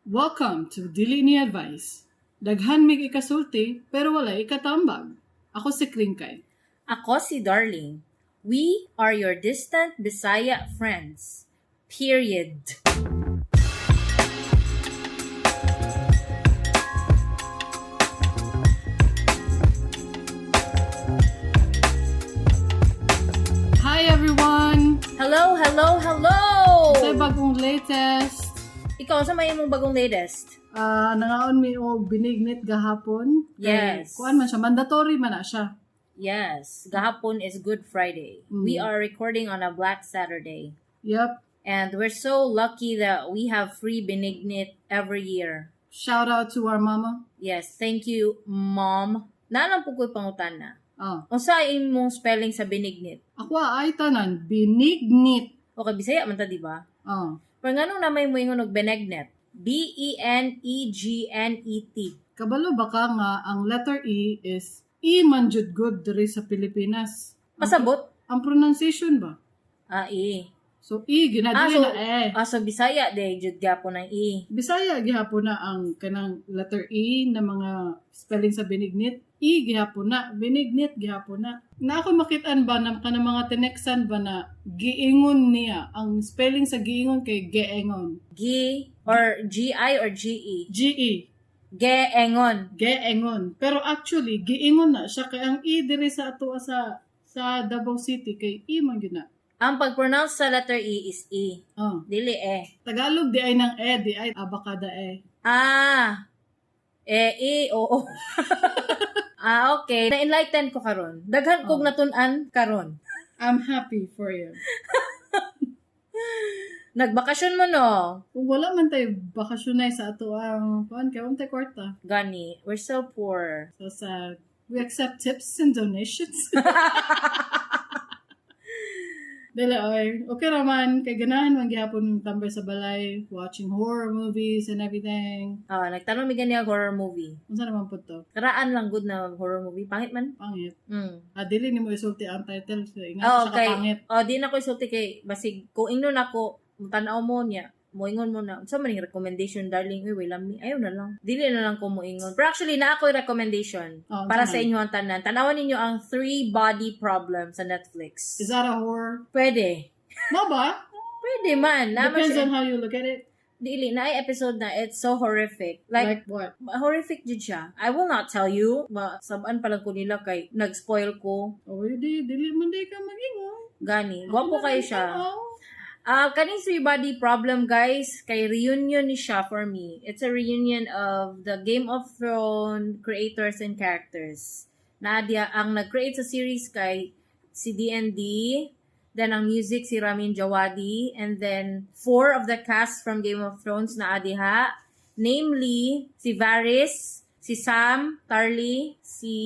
Welcome to Dili Ni Advice. Daghan mig ikasulti pero walay ikatambag. Ako si Kringkay. Ako si Darling. We are your distant Bisaya friends. Period. Hi everyone! Hello, hello, hello! Sa bagong latest, Ikaw, sa may imong bagong latest? Nangaon mi og binignit gahapon. Kay, Yes. kuan man siya, mandatory man na siya. Yes, gahapon is Good Friday. We are recording on a Black Saturday. Yep. And we're so lucky that we have free benignit every year. Shout out to our mama. Yes, thank you, Mom. Naalang po ko'y pangutana. Ah, Unsa imong spelling sa benignit? ako ay tanan binignit. Okay, Bisaya man ta, di ba? Ah, Pero nganong na may moingon og benegnet? E Benegnet. Kabalo ba ka nga ang letter E is E man jud good diri sa Pilipinas. Pasabot? Ang pronunciation ba? Ah, E. So E Ah, ginadili so, na E. ah, so Bisaya de jud gyapon ang E. Bisaya gihapon na ang kanang letter E na mga spelling sa binignit. E gihapon na, binignit gihapon na. Na ako makitaan ba na kanang mga tineksan ba na giingon niya ang spelling sa giingon kay geengon. G or GI or GE. G E Geengon. Geengon. Pero actually giingon na siya kay ang E diri sa ato sa Davao City kay E man gyud na. Ang pag-pronounce sa letter E is E. Oh. Dili E. Tagalog di ay ng E, di ay abakada E. Ah. E, E, O, O. Ah, okay. Na-enlighten ko karon. Daghan kog Oh. natun-an karon. I'm happy for you. Nagbakasyon mo no? Kung wala man tayo bakasyonay sa ato ang kuan kay wala tayo kwarta. Gani, we're so poor. So sad. We accept tips and donations. Dili oy. Okay raman kay ganahan man gihapon tambay sa balay, watching horror movies and everything. Ah, nagtanong mi gani og horror movie. Unsa naman pud to? Karaan lang good na horror movie. Pangit man. Pangit. Mm. Ah, dili nimo isulti ang title so ingat Oh, siya okay. kapangit. Oh, di na ko isulti kay basig kung ingnon ako, tan-aw mo niya. Moingon mo na. Unsa man ning recommendation darling? Uy, wala mi. Ayaw na lang. Dili na lang ko moingon. Pero actually na ako'y recommendation Oh, unsa para man? sa inyo ang tanan. Tanawan ninyo ang Three Body Problem sa Netflix. Is that a horror? Pwede. Mo ba? Pwede man. Naman Depends siya. on how you look at it. Dili na ay episode na it's so horrific. Like, Like, what? horrific jud siya. I will not tell you. Masabaan pa lang ko nila kay nag-spoil ko. Oh, di, dili man di ka magingon. Gani. Gwapo Ako na kayo rin siya. tanaw. Ah, kaning Three Body Problem, guys, kay reunion ni siya for me. It's a reunion of the Game of Thrones creators and characters. Nadia, ang nag-create sa series kay si D&D, then ang music si Ramin Djawadi, and then four of the cast from Game of Thrones na adiha, namely si Varys, si Sam Tarly, si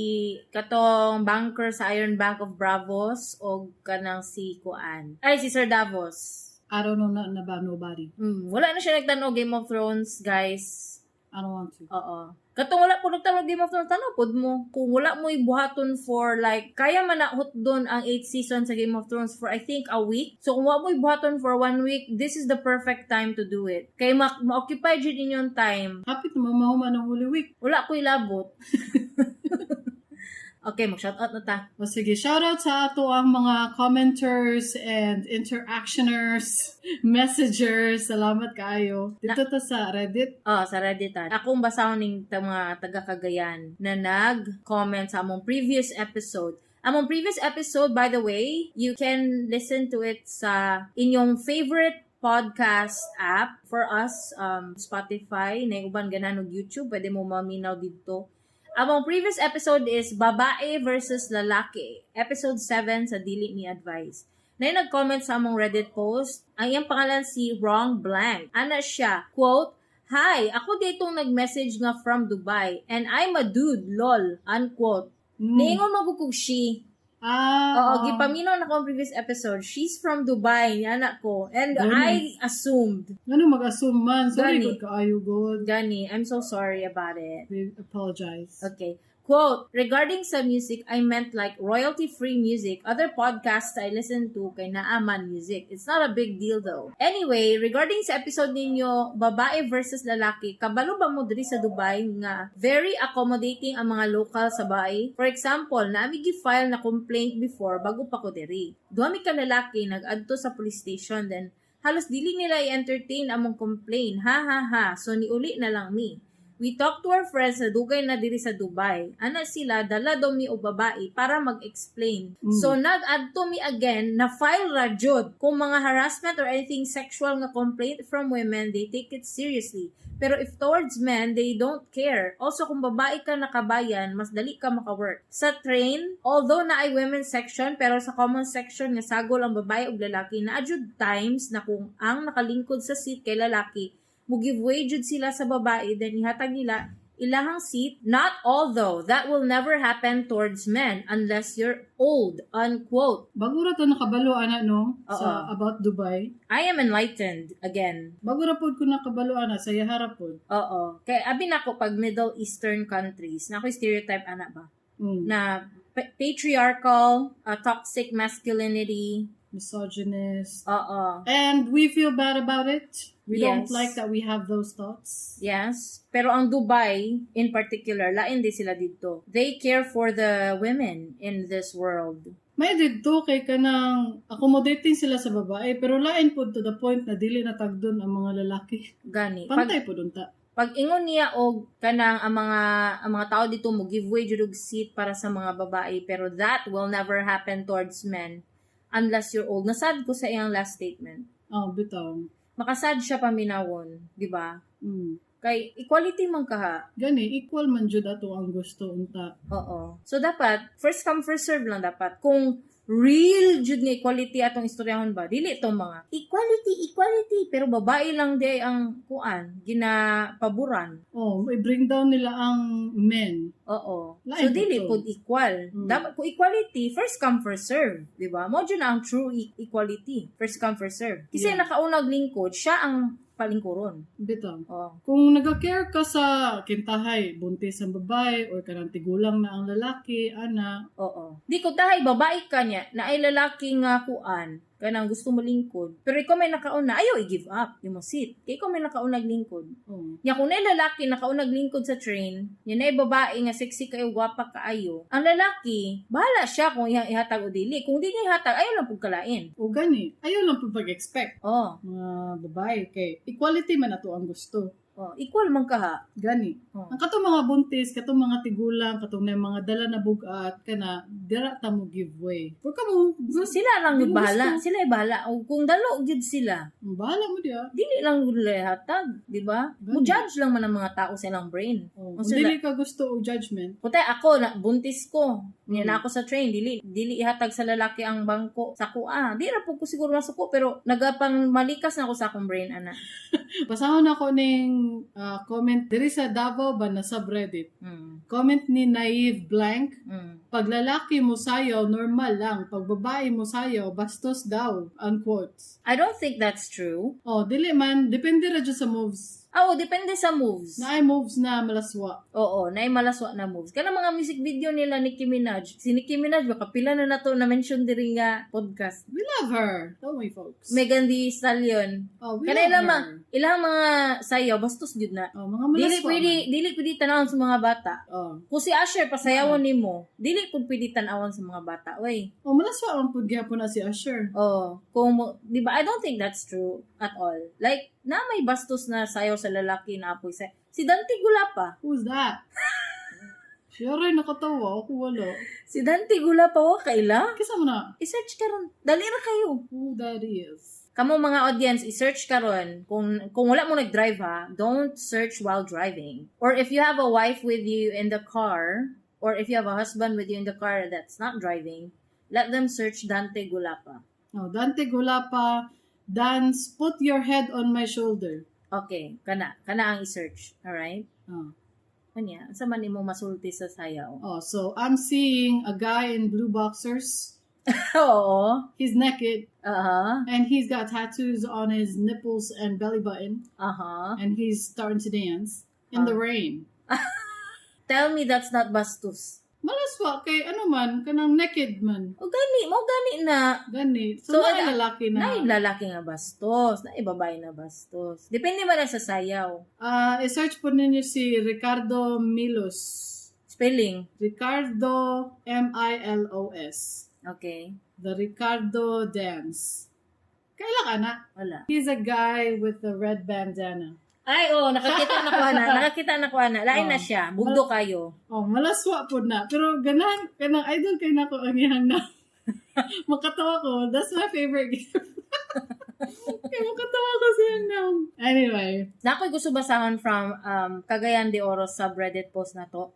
katong banker sa Iron Bank of Bravos, o kanang si Kuan. Ay, si Sir Davos. I don't know nothing about nobody. Wala na siya nagtan-aw Game of Thrones, guys. I don't want to. Oo. Katong wala po nagtan-aw Game of Thrones, tanaw pod mo. Kung wala mo buhaton for like, kaya man na doon ang 8 season sa Game of Thrones for I think a week. So kung wala mo buhaton for one week, this is the perfect time to do it. Kay ma-occupy jud inyong time. Hapit na mamahuman ang Holy Week. Wala ko'y labot. Okay, mag-shoutout na ta. O sige, shoutout sa ato ang mga commenters and interactioners, messagers. Salamat kaayo. Dito ta sa Reddit. Oh, sa Reddit ah. Akong basahon ning mga taga Cagayan na nag-comment sa among previous episode. Among previous episode, by the way, you can listen to it sa inyong favorite podcast app. For us, Spotify, na uban ganan og YouTube, pwede mo maminaw dito. Among previous episode is Babae versus Lalaki, episode 7 sa Dili Ni Advice. Na nag-comment sa among Reddit post, ang iyang pangalan si Wrong Blank. Ana siya, quote, "Hi, ako ditong nag-message nga from Dubai and I'm a dude, lol," unquote. Niingon mo kog she. Ah, Oo, gipaminaw na ko ang previous episode. She's from Dubai, ni anak ko. And Ganun. I assumed. Ano mag-assume man? Sorry, Gani. good kaayo, good. Gani, I'm so sorry about it. We apologize. Okay. Quote, "Regarding sa music, I meant like royalty-free music. Other podcasts I listen to kay naa man music. It's not a big deal though. Anyway, regarding sa episode ninyo, babae versus lalaki, kabalo ba mo diri sa Dubai nga very accommodating ang mga local sa babae? For example, naa mi gi-file na complaint before bago pa ko diri. Duha mi ka lalaki nag-adto sa police station, then halos dili nila i-entertain among complaint. Ha ha ha. So niuli na lang mi. We talked to our friends na dugay na diri sa Dubai. Ana sila, dala daw mi og babae para mag-explain. So nag-adto mi again, na file ra jud. Kung mga harassment or anything sexual nga complaint from women, they take it seriously. Pero if towards men, they don't care. Also, kung babae ka nakabayan, mas dali ka maka-work. Sa train, although naay women's section, pero sa common section nga sagol ang babae ug lalaki, naa jud times na kung ang nakalingkod sa seat kay lalaki, mo give way jud sila sa babae, then ihatag nila ilahang seat. Not all though. That will never happen towards men unless you're old." Unquote. Bago ra to nakabalo ana, no, sa Oo. About Dubai. I am enlightened again. Bago ra pod ko nakabalo ana sa yahara pod. Oo. Kay abi nako pag Middle Eastern countries, na ako stereotype ana ba? Na patriarchal, toxic masculinity. Misogynist. Oo. And we feel bad about it. We don't like that we have those thoughts. Yes. Pero ang Dubai, in particular, lain din sila dito. They care for the women in this world. May didto kay kanang accommodating sila sa babae, pero lain pod to the point na dili na tagdon ang mga lalaki. Gani. Pag, Pantay pod unta. Pag ingon niya og kanang ang mga tao dito mo give way jud og seat para sa mga babae, pero that will never happen towards men unless you're old. Nasad ko sa iyang last statement. Oh, bitaw. Makasad siya paminawon, di ba? Mm. Kay equality man kaha. Gani, equal man jud ato ang gusto unta. Oo. So dapat first come, first serve lang dapat. Kung real jud nga equality atong istoryahon ba, dili itong mga equality equality pero babae lang di ang kuan ginapaboran. Oh, i-bring down nila ang men. Oo. Lain So dili po to. pud equal. Dapat kung equality, first come, first serve, di ba? Mao jud na ang true equality. First come, first serve. Kasi nakaunag lingkod, siya ang palingkuron. Bitaw. Oh. Kung nag-care ka sa kintahay, buntis ang babae or kanang tigulang na ang lalaki, ana, Oo. Di ko tahay babae ka niya, na ay lalaki nga kuan, kanang gusto mo lingkod. Pero ikaw may nakauna, ayaw i-give up yung mo seat. Kay ikaw may nakaunag lingkod. Nya kung naay lalaki nakaunag lingkod sa train, nya naay babae nga sexy kayo, gwapa kaayo. Ang lalaki, bahala siya kung iyang ihatag o dili. Kung di niya ihatag, ayaw lang pud kalain. O gani, ayaw lang po pag-expect mga babae kay equality man ato ang gusto. Oh, equal man kaha. Gani. Oh. Ang katong mga buntis, katong mga tigulang, katong na mga dala na bugat, kana dira ta mo give way. Por kamo, So sila lang Di mo bahala. gusto. Sila ay bahala. O kung dalo gyud sila, Bahala mo diya. Dili lang gud nila ihatag, di ba? Gani. Mo judge lang man ang mga tao sa ilang brain. Oh, Kung kung sila- dili ka gusto og judgment, Kutay ako na buntis ko. Niya na ako sa train, dili dili ihatag sa lalaki ang bangko sa kuha. Di ra pud ko siguro masuko, pero nagapang malikas na ako sa akong brain ana. Basahon ako ning comment diri sa Davao ba na subreddit. Comment ni Naive Blank, "Pag lalaki mo sayaw, normal lang. Pag babae mo sayaw, bastos daw." Unquote. I don't think that's true. Oh, dili man. Depende ra jud sa moves. Ah, oh, depende sa moves. Naay moves na malaswa. Oo, naay malaswa na moves. Kana mga music video nila Nicki Minaj. Si Nicki Minaj baka pila na nato na mention diri nga podcast. We love her. Don't we, folks? Megan Thee Stallion. Oh, we Kana love ilang her. Ilang mga sayaw bastos jud na. Oh, mga Dili malaswa. pwede dili pwede tan-awon sa mga bata. Oh. Kung si Usher pasayawon nimo, dili pud pwede tan-awon sa mga bata, oy. Oh, malaswa man pud gyapon na si Usher. Oh, kung mo, di ba? I don't think that's true at all. Like, na may bastos na sayaw sa lalaki na apoy sa si Dante Gulapa. Who's that? Siya rin nakatawa. Ako wala. Si Dante Gulapa wa kaila? Kisa mo na. I-search karon. Dali ra kayo. Who that is? Kamo mga audience, i-search karon. Kung wala mo nag-drive ha, don't search while driving. Or if you have a wife with you in the car, or if you have a husband with you in the car that's not driving, let them search Dante Gulapa. Oh, Dante Gulapa, dance, "Put Your Head on My Shoulder." Okay, kana. Kana ang i-search. Alright? Oh. Kanya, unsa man imo masulti sa sayaw? Oh, so I'm seeing a guy in blue boxers. Oo. He's naked and he's got tattoos on his nipples and belly button and he's starting to dance in the rain. Tell me that's not bastos. Malaswa kay ano man, kanang naked man. O gani, mo gani na. Gani. So, So, so naay lalaki na. Naay lalaki nga bastos, naay babae na bastos. Depende man lang sa sayaw. Ah, i-search po ninyo si Ricardo Milos. Spelling. Ricardo Milos. Okay. The Ricardo Dance. Kaila ka na? Wala. He's a guy with the red bandana. Ay, oh, nakakita na ko na. Nakakita na ko na. Lain na Oh. siya. Bugdo kayo. Oh, malaswa po na. Pero ganahan, kanang idol kay nako ang iyang na. Makatawa ko. That's my favorite gift. Kaya makatawa ko siyang naong. Anyway. Na ako'y gusto basahon from Cagayan de Oro subreddit post na to.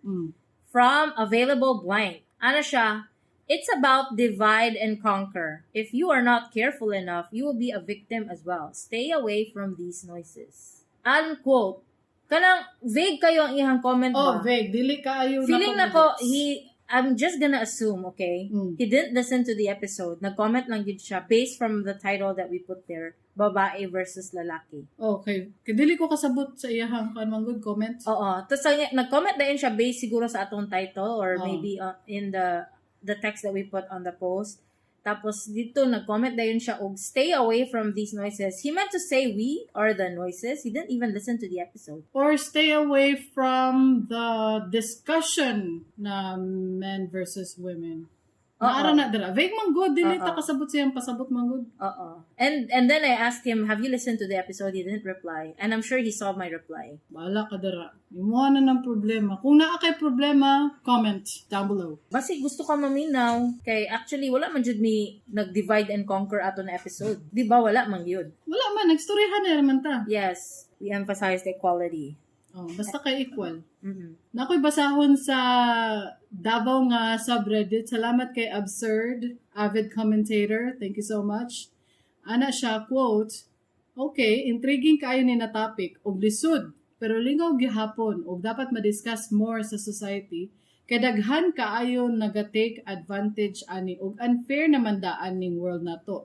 From Available Blank. Ano siya? "It's about divide and conquer. If you are not careful enough, you will be a victim as well. Stay away from these noises." Unquote. Kanang vague kayo ang iyang comment Oh, ba? Vague. Dili kaayo. Feeling na ko, he, I'm just gonna assume, okay? He didn't listen to the episode. Nag-comment lang yun siya based from the title that we put there, "Babae versus Lalaki." Okay. Kay dili ko kasabot sa iyahang kan man good comment. Oo. Tapos nag-comment na yun siya based siguro sa atong title or Oo. Maybe in the text that we put on the post. Tapos dito nag-comment na yun siya og "Stay away from these noises." He meant to say we are the noises. He didn't even listen to the episode. Or stay away from the discussion na men versus women. Oo. Naara na dira. Vague man good. Dili ta Oo. Kasabot siyang pasabot man good. Oo. And then I asked him, "Have you listened to the episode?" He didn't reply. And I'm sure he saw my reply. Bahala ka dira. Imuha na ng problema. Kung naa kay problema, comment down below. Basi gusto ka maminaw. Kay actually, wala man jud mi nag-divide and conquer ato na episode. Di ba wala man yun? Wala man, nagstoryahan na naman ta. Yes. We emphasize equality. Oh, basta kay equal. Na ako'y basahon sa Davao nga subreddit. Salamat kay Absurd, avid commentator. Thank you so much. Ana siya, quote, "Okay, intriguing kaayo ni na topic, og lisod, pero lingaw gihapon, og dapat ma-discuss more sa society, kay daghan kaayo naga-take advantage ani, og unfair naman daan ning world nato.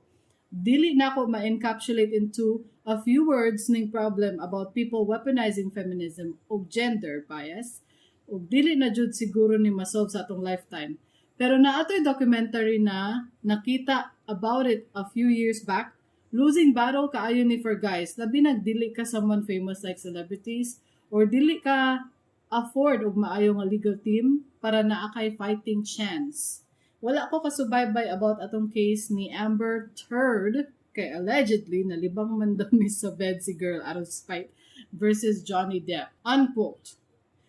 Dili nako ma-encapsulate into a few words ning problem about people weaponizing feminism og gender bias, ug dili na jud siguro ni masolve sa atong lifetime. Pero naatoy documentary na nakita about it a few years back. Losing battle kaayo ni for guys, labi nag dili ka someone famous like celebrities or dili ka afford og maayo nga legal team para naa kay fighting chance. Wala ko kasubaybay about atong case ni Amber Heard kay allegedly nalibang man daw ni sa bed si girl out of spite versus Johnny Depp." Unquote.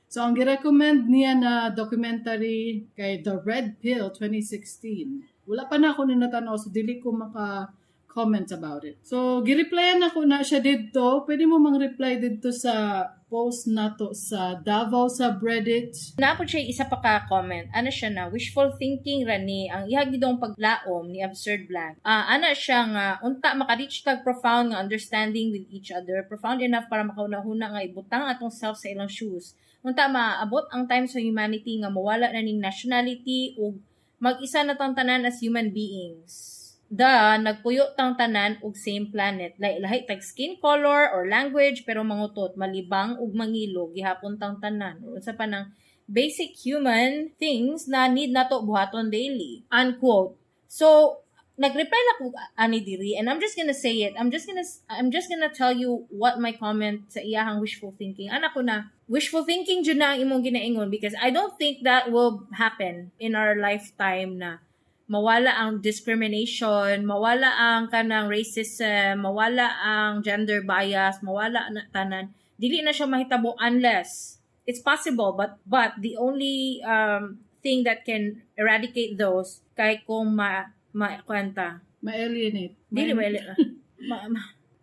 So ang girecommend niya na documentary kay The Red Pill 2016. Wala pa na ako ni natanaw, so dili ko maka comment about it. So gireplyan ako na siya didto. Pwede mo mang reply didto sa post nato sa Davao subreddit. Naa po siya isa pa ka comment. Ano siya na, "Wishful thinking rani ang iha gidong paglaom ni Absurd Blank." Ah, ana siya nga unta maka-reach tag profound nga understanding with each other, profound enough para makauna-huna nga ibutang atong self sa ilang shoes. Unta maabot ang time sa humanity nga mawala na ning nationality ug mag-isa na tang tanan as human beings. Da, nagpuyo tang tanan og same planet. Lahi tag skin color or language pero mangutot, malibang ug mangilo gihapon tang tanan. Or unsa pa nang basic human things na need nato buhaton daily. Unquote. So, nag-reply na ko ani diri and I'm just gonna say it. I'm just gonna tell you what my comment sa iyahang wishful thinking. Ana ko na, wishful thinking jud na ang imong ginaingon because I don't think that will happen in our lifetime na mawala ang discrimination, mawala ang kanang racism, mawala ang gender bias, mawala na tanan. Dili na siya mahitabo unless it's possible, but the only thing that can eradicate those kay kung ma ma kwenta Ma-alienate. Dili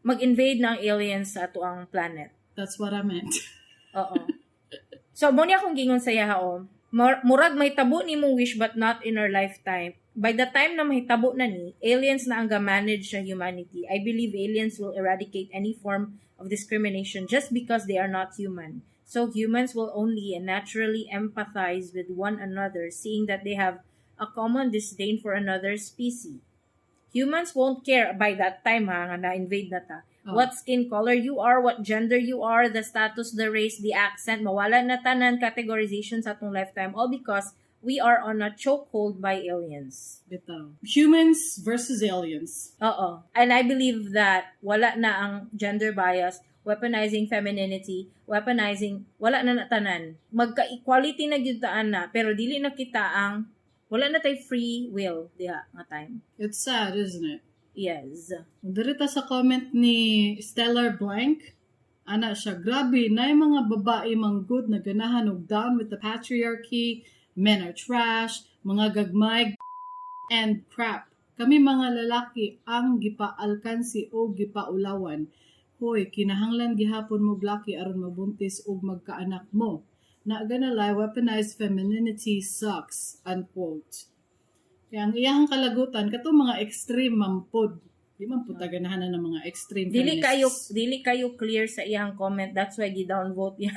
mag-invade ng aliens sa ato ang planet. That's what I meant. Oo. So, mo niya akong gingon sa iya, oh. Murag mahitabo ni mong wish but not in our lifetime. By the time na mahitabo na ni, aliens na ang ga-manage sa humanity. I believe aliens will eradicate any form of discrimination just because they are not human. So humans will only and naturally empathize with one another, seeing that they have a common disdain for another species. Humans won't care by that time ha, nga na-invade na ta. Oh. What skin color you are, what gender you are, the status, the race, the accent, mawala na tanan categorization sa atong lifetime, all because we are on a chokehold by aliens. Bitaw. Humans versus aliens. Oo. And I believe that wala na ang gender bias, weaponizing femininity, weaponizing, wala na tanan. Magka-equality na gyud ta ana, pero dili na kita ang, wala na tay free will diha nga time. It's sad, isn't it? Yes. Diri ta sa comment ni Stellar Blank, ana siya, "Grabe, na mga babae manggod na ganahan og down with the patriarchy, men are trash, mga gagmay and crap. Kami mga lalaki ang gipaalkansi o gipaulawan. Hoy, kinahanglan gihapon mo blaki aron mabuntis ug magkaanak mo. Not gonna lie, weaponized femininity sucks," unquote. Kaya ang iyahang kalagutan, katong mga extreme mampod. Di man pud ta ganahan ng mga extreme Dili feminists. Kayo dili kayo clear sa iyang comment. That's why gi-downvote niya.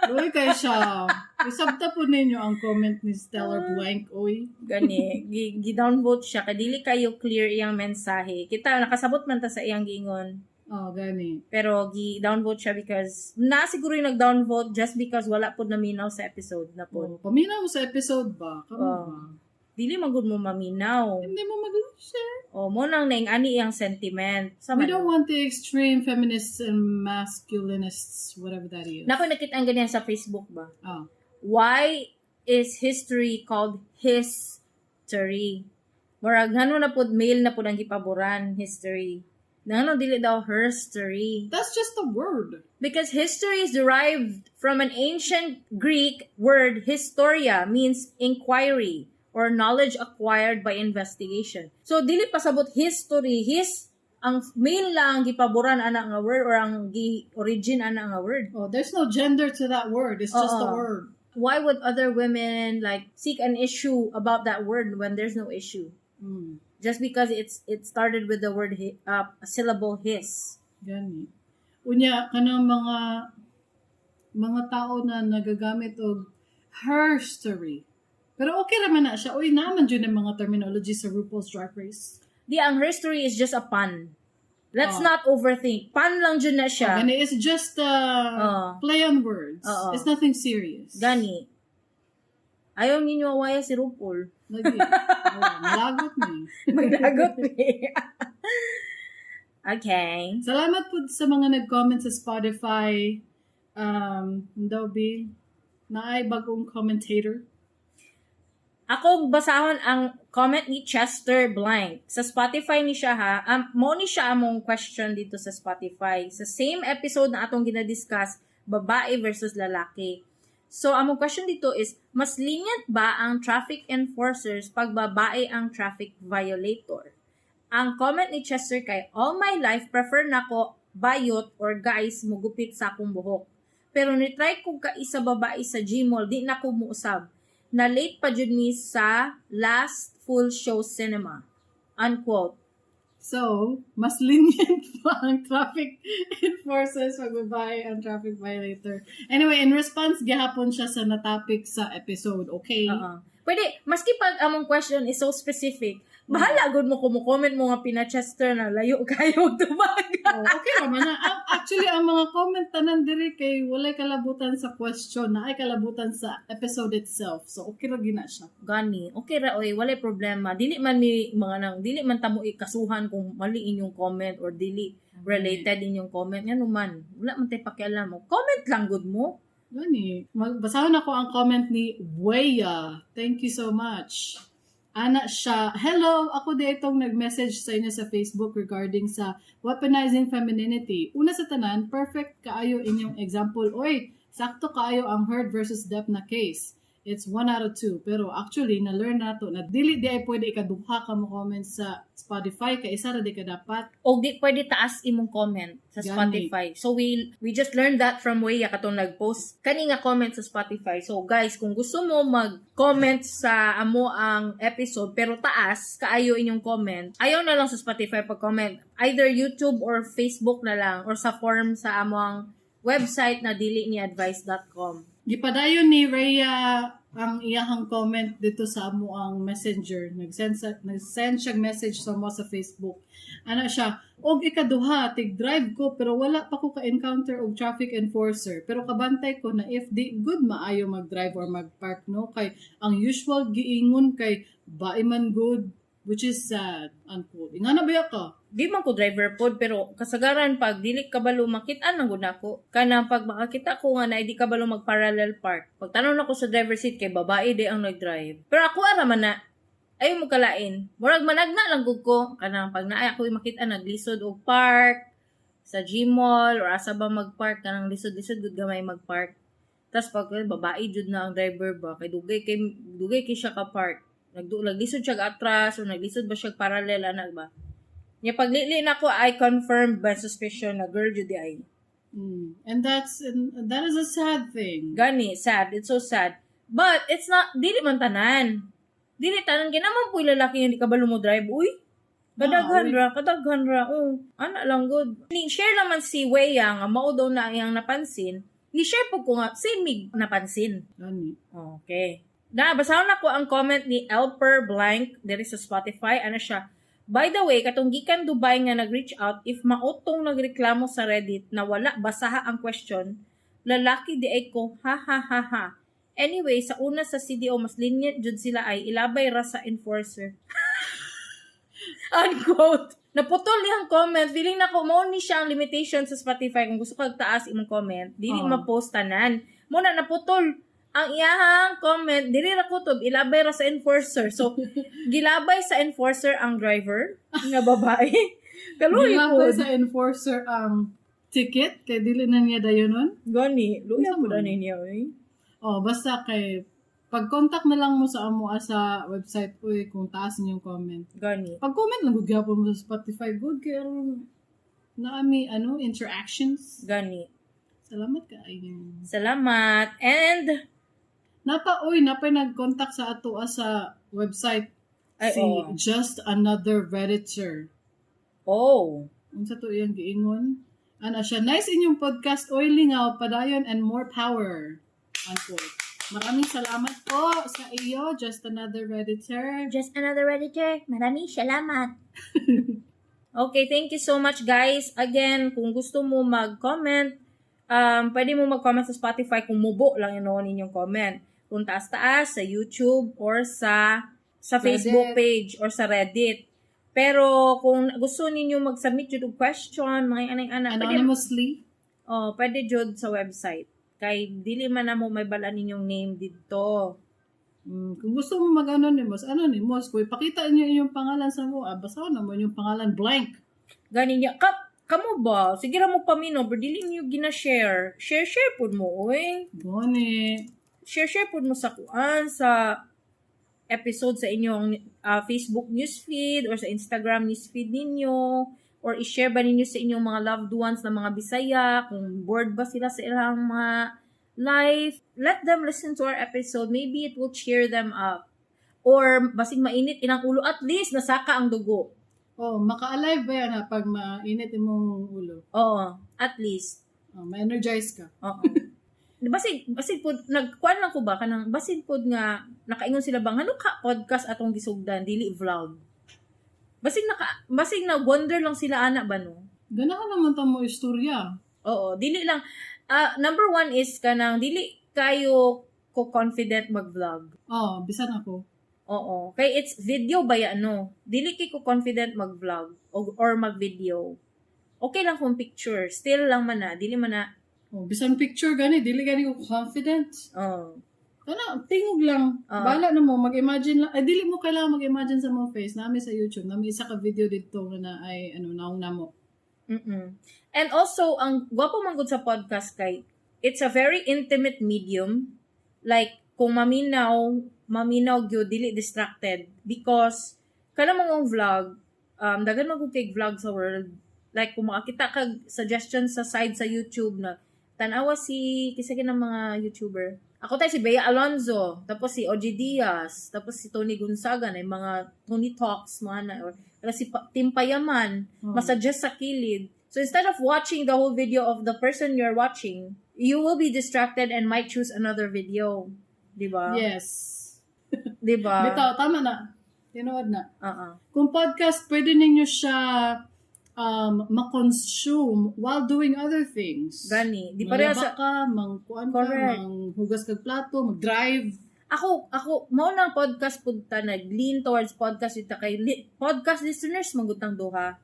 Uy, kay siya. Isabta po ninyo ang comment ni Stellar Blank, oy. Gani, gi-downvote siya kay dili kayo clear iyang mensahe. Kita nakasabot man ta sa iyang giingon. Oh, gani. Pero gi-downvote siya because na siguro yung nag-downvote just because wala pod naminaw sa episode na pod. Oh, paminaw mo sa episode ba? Kamo Oh. ba? Dili man gud mo maminaw. Hindi mo mag-share. O mo nang naing ani iyang sentiment. Sa We don't want the extreme feminists and masculinists, whatever that is. Nako, nakita ang ganyan sa Facebook ba? Oh. Why is history called history? Murag ngano na pod male na pod ang gipaboran, history? Ngano dili daw herstory? That's just a word. Because history is derived from an ancient Greek word, historia, means inquiry or knowledge acquired by investigation. So dili pasabot history, his ang male lang ang gipaboran ana nga word or ang gi origin ana nga word. Oh, there's no gender to that word. It's just a Oo. Word. Why would other women like seek an issue about that word when there's no issue? Just because it started with the word a syllable his. Gani. Unya, kanang mga tao na nagagamit og herstory. Pero okay raman na siya. Uy, naman dyan ang mga terminology sa RuPaul's Drag Race. Di, ang herstory is just a pun. Let's Oh. not overthink. Pun lang dyan na siya. Gani, it's just a Oo. Play on words. Oo. It's nothing serious. Gani. Ayaw ninyo awaya si RuPaul. Lagi. Oo, malagot ni. Maglagot ni. Okay. Salamat po sa mga nag-comment sa Spotify. Dobby, naay bagong commentator. Ako basahon ang comment ni Chester Blank. Sa Spotify ni siya ha. Mo ni siya among question dito sa Spotify. Sa same episode na atong ginadiscuss, babae versus lalaki. So, among question dito is, mas lenient ba ang traffic enforcers pag babae ang traffic violator? Ang comment ni Chester kay, "All my life, prefer nako bayot or guys mugupit sa akong buhok. Pero ni-try ko kaisa babae sa Gmall, di na ko muusab. Na late pa jud mi sa last full show cinema." Unquote. So, mas lenient pa ang traffic enforcers pag babae ang traffic violator. Anyway, in response, gihapon siya sa na-topic sa episode, okay? Oo. Pwede, maski pag among question is so specific, bahala gud mo kung mo-comment mo nga pina-Chester na layo kayo tubag. Oh, okay raman na. Actually, ang mga comment tanan diri kay walay kalabutan sa question na ay kalabutan sa episode itself. So, okay ra gina siya. Gani, okay ra oy, walay problema. Dili man mi mga nang dili man tamo ikasuhan kung mali inyong comment or dili related inyong comment, ngano man. Wala man tay pakialam mo. Comment lang gud mo. Gani. Basahan ako ang comment ni Weya. Thank you so much. Ana siya, "Hello, ako di itong nag-message sa inyo sa Facebook regarding sa weaponizing femininity. Una sa tanan, perfect kaayo inyong example. Oy, sakto kaayo ang heard versus deaf na case. It's 1 out of 2. Pero actually, na-learn nato na dili di ay pwede ikaduha ka mo comment sa Spotify, kay isa ra di ka dapat." O di pwede taas imong comment sa Gani. Spotify. So we just learned that from Weya katong nag-post kani nga comment sa Spotify. So guys, kung gusto mo mag-comment sa amo ang episode pero taas kaayo inyong comment, ayaw na lang sa Spotify pag-comment. Either YouTube or Facebook na lang or sa form sa amo ang website na diliniadvice.com. Gipadayon ni Rhea ang iyahang comment dito sa amo ang Messenger. Nag-send siya message sa mo sa Facebook. Ano siya, "Og ikaduha, tig-drive ko pero wala pa ko ka-encounter og traffic enforcer. Pero kabantay ko na if di good maayo mag-drive or mag-park, no, kay ang usual giingon kay bae man good, which is sad," unquote. Ingana ba ka? Di man ko driver pod, pero kasagaran pag dili kabalo makit-an lang gud nako. Kanang pag makakita ko nga na di kabalo mag parallel park. Pag tanong nako sa driver seat kay babae di ang nag-drive. Pero ako ara man na ayo mo kalain. Murag managna lang gud ko kanang pag naay ako makita naglisod og park sa G-Mall or asa ba mag-park, kanang lisod-lisod gud gamay mag-park. Tas pag babae jud na ang driver ba kay dugay kay siya ka park. Naglisod siya atras or naglisod ba siya parallel ana ba. Nya paglili na ko, I confirmed by suspicion na girl jud di ay. And that is a sad thing. Gani, sad. It's so sad. But it's not, dili man tanan. Dili tanan kay naman po lalaki nga di kabalo mo drive. Uy, kadaghan Ah, uy. Ra, kadaghan ra. Oh, ana lang good. Ni share naman si Weya nga mao daw na iyang napansin. Ni share po ko nga same mig napansin. Gani. Okay. Na, basahon nako ang comment ni Elper Blank diri sa Spotify. Ano siya? "By the way, katong gikan Dubai nga nag-reach out, if mautong nagreklamo sa Reddit na wala basaha ang question, lalaki di ay ko, ha ha ha ha. Anyway, sa una sa CDO, mas lenient jud sila ay ilabay ra sa enforcer." Unquote. Naputol niyang comment. Feeling na ko, mao ni siya ang limitation sa Spotify. Kung gusto kag taas imong comment, dili Oo. Ma-post tanan. Muna naputol ang iyahang comment, dili ra kutob, ilabay ra sa enforcer. So, gilabay sa enforcer ang driver nga babae. Kaluoy Gilabay po. sa enforcer ang ticket kay dili na niya dayonon. Gani, luya po Unsa man? na niya eh. Oh, basta kay pag-contact na lang mo sa amo sa website, uy, kung taas ninyong comment. Gani. Pag-comment lang gud gyapon mo sa Spotify, good kay aron naami ano interactions. Gani. Salamat kaayo. Salamat. And, Napa uy, napa nag-contact sa ato sa website Ay, si oo. Just Another Redditor. Oh. Unsa to iyang giingon? Ano siya, "Nice inyong podcast, oy, lingaw, padayon and more power." Unquote. Maraming salamat po sa iyo, Just Another Redditor. Just Another Redditor. Maraming salamat. Okay, thank you so much, guys. Again, kung gusto mo mag-comment, pwede mo mag-comment sa Spotify kung mubo lang yun inyong comment. Kung taas-taas, sa YouTube or sa Facebook Reddit. Page or sa Reddit. Pero kung gusto ninyo mag-submit jud og question, mga anay-ana, pwede, Anonymously. Oh, pwede jud sa website. Kay dili man na mo may bala ninyong name didto. Kung gusto mo mag-anonymous, anonymous. Kung ipakita niyo inyong pangalan sa mo, basahon na mo inyong pangalan blank. Gani niya, kamo ba? Sige ra mo pamino, pero dili niyo gina-share. Share-share pud mo, oy. Gani. Share-share pud mo sa kuan, sa episode sa inyong Facebook newsfeed or sa Instagram newsfeed ninyo or i-share ba ninyo sa inyong mga loved ones na mga Bisaya kung bored ba sila sa ilang mga life. Let them listen to our episode. Maybe it will cheer them up or basig mainit ilang ulo, at least nasaka ang dugo. Oh, maka-alive ba yan ha pag mainit imong ulo? Oo, at least. Oh, ma-energize ka. Oo. Basig pod nagkuan lang ko ba kanang basig pod nga nakaingon sila bang ano ka podcast atong gisugdan, dili vlog. Basig na wonder lang sila ana ba, no? Ganahan naman ta mo istorya. Oo, dili lang. Ah, number one is kanang dili kayo ko confident mag-vlog. Oh, bisan ako. Oo. Kay it's video ba ya, no? Dili kay ko confident mag-vlog or mag-video. Okay lang kung picture, still lang man na, dili man na. Oh, bisan picture gani, dili gani ko confident. Oh. Kana, tingog lang. Ah. Bala na mo, mag-imagine lang. Ay, dili mo kailangan mag-imagine sa mga face. Nami sa YouTube, nami isa ka video dito nga na ay, ano, naong namo. And also, ang gwapo man gud sa podcast kay it's a very intimate medium. Like, kung maminaw, maminaw gyud, dili distracted because kana mong vlog, daghan man gud kay vlog sa world. Like kung makakita kag suggestion sa side sa YouTube na tan-awa si kisa ng mga YouTuber. Ako tayo si Bea Alonzo, tapos si OG Diaz, tapos si Toni Gonzaga na yung mga Toni Talks, mga na, or si Tim Payaman, masuggest sa kilid. So instead of watching the whole video of the person you're watching, You will be distracted and might choose another video. Di ba? Yes. Di ba? Bitaw, tama na. Tinuod na. Oo. Kung podcast, pwede ninyo siya ma-consume while doing other things. Gani. Di pareha Manglaba sa ka, mangkuan ka, Correct. manghugas kag plato, mag-drive. Ako, mao nang podcast pud ta, nag-lean towards podcast ita kay podcast listeners magutang duha.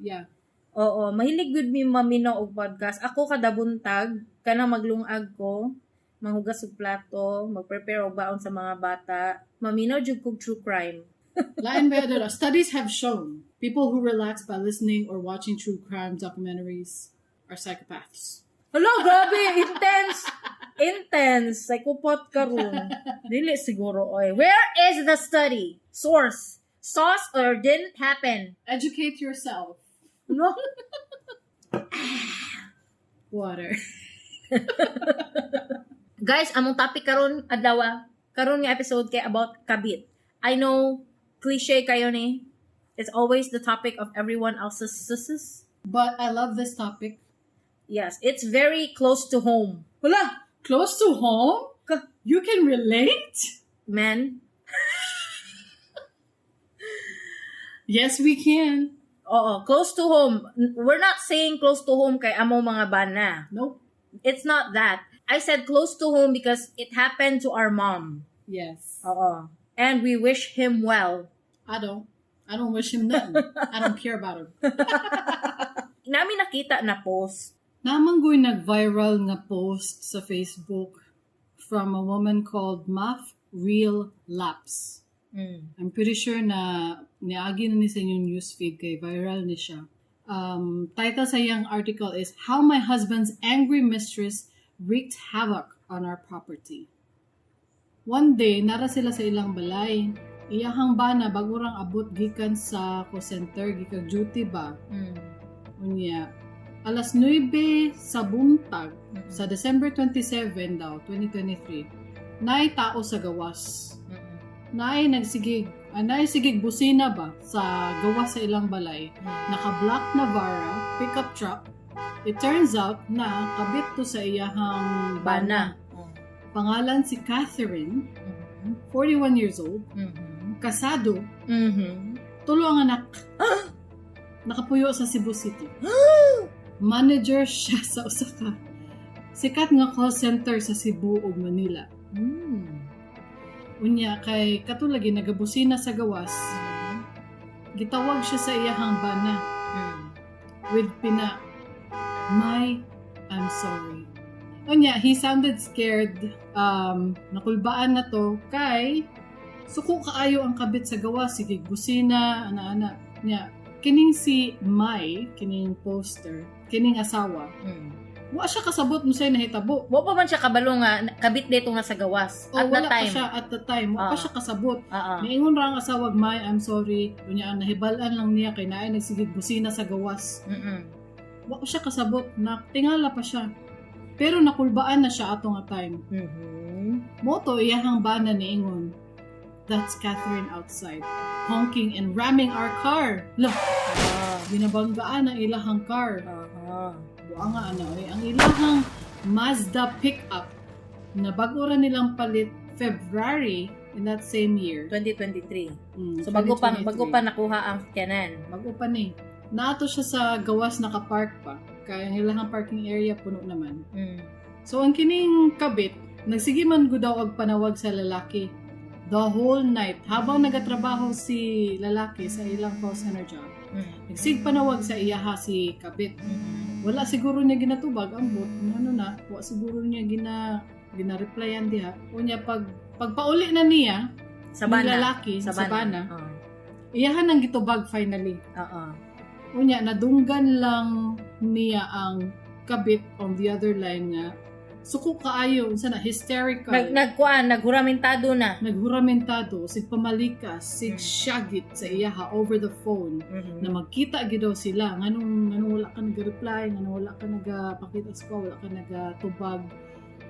Oo, mahilig gud mi maminaw og podcast. Ako kada buntag, kanang maglungag ko, manghugas og plato, mag-prepare og baon sa mga bata, maminaw jud kog true crime. Lain ba yun? Studies have shown people who relax by listening or watching true crime documentaries are psychopaths. Hala, grabe, intense. Intense. Psychopath karon. Dili siguro oy. Where is the study? Source. Sauce or didn't happen? Educate yourself. No. Water. Guys, among topic karon adlaw, karon nga episode kay about kabit. I know cliche kayo ni. It's always the topic of everyone else's suses. But I love this topic. Yes, it's very close to home. Wala! Close to home? You can relate? Man. Yes, we can. Oo, close to home. We're not saying close to home kay among mga bana. Nope. It's not that. I said close to home because it happened to our mom. Yes. Oo. And we wish him well. I don't. I don't wish him nothing. I don't care about him. Namin nakita na post. Namanggoy nag-viral nga post sa Facebook from a woman called Maf Real Laps. I'm pretty sure na niagi na ni sa inyong newsfeed kay viral ni siya. Title sa iyang article is "How My Husband's Angry Mistress Wreaked Havoc on Our Property." One day, nara sila sa ilang balay. Iyahang bana bago rang abot gikan sa call center, gikan duty ba. Unya, alas 9 sa buntag, sa December 27 daw, 2023, naay tao sa gawas. Naay nagsigig, naay sigig busina ba sa gawas sa ilang balay. Naka-black Navara, pickup truck. It turns out na kabit to sa iyahang Bana. Pangalan si Catherine, 41 years old, kasado, tulo ang anak. Nakapuyo sa Cebu City. Manager siya sa usa ka sikat nga call center sa Cebu ug Manila. Unya kay kato lagi nagabusina sa gawas, gitawag siya sa iyahang bana with pina, "Mai, I'm sorry." Unya, he sounded scared. Nakulbaan na to kay suko kaayo ang kabit sa gawas, sige busina, ana-ana. Nya, kining si Mai, kining poster, kining asawa, wa siya kasabot mo sa'yo nahitabo. Wa pa man siya kabalo nga kabit dito nga sa gawas O, at wala the time. pa siya at the time. Wa pa siya kasabot. Niingon ra ang asawag, "Mai, I'm sorry." Unya, ang nahibal-an lang niya kay naay nagsigig busina sa gawas. Wa pa siya kasabot. Natingala pa siya. Pero nakulbaan na siya ato nga time. Moto iyahang bana niingon, "That's Catherine outside, honking and ramming our car." Lah, ginabanggaan ang ilahang car. Buang nga ano eh, ang ilahang Mazda pickup na bago ra nilang palit February in that same year. 2023. Mm, So bago pa 2023. bago pa nakuha ang kanan. Bago pa ni. Naato siya sa gawas, nakapark pa. Kaya ang ilahang parking area puno naman. So ang kining kabit, nagsige man gud daw og panawag sa lalaki the whole night habang nagatrabaho si lalaki sa ilang call center job. Nagsig panawag sa iyaha si kabit. Wala siguro niya ginatubag ambot ano na, wa siguro niya gina replyan diha. Unya pag pagpauli na niya Sa yung bana. lalaki Sa sa bana, Oo. iyahan ang gitubag finally. Unya nadunggan lang niya ang kabit on the other line nga suko kaayo, unsa na, hysterical. Nagkuan, naghuramentado na. Naghuramentado, sig pamalikas, sig syagit sa iyaha over the phone na magkita gid daw sila, nganong wala ka nag-reply, nganong wala ka nagapakita sa ko, wala ka nagatubag,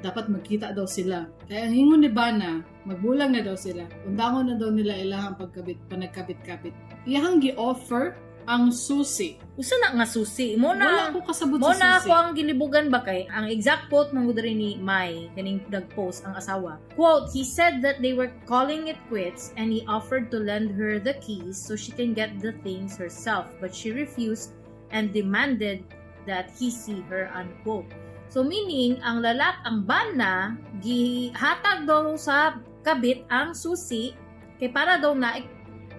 dapat magkita daw sila. Kaya ang ingon ni Bana, magbulang na daw sila, undangon na daw nila ilahang pagkabit panagkabit-kabit. Iyahang gi-offer ang susi. Usa na nga susi. Mo na Wala ko kasabot mo sa na susi. ako ang gilibugan ba kay ang exact quote man gud ni Mai kaning nag-post ang asawa. Quote, "He said that they were calling it quits and he offered to lend her the keys so she can get the things herself, but she refused and demanded that he see her," unquote. So meaning ang lalak ang bana gihatag daw sa kabit ang susi kay para daw na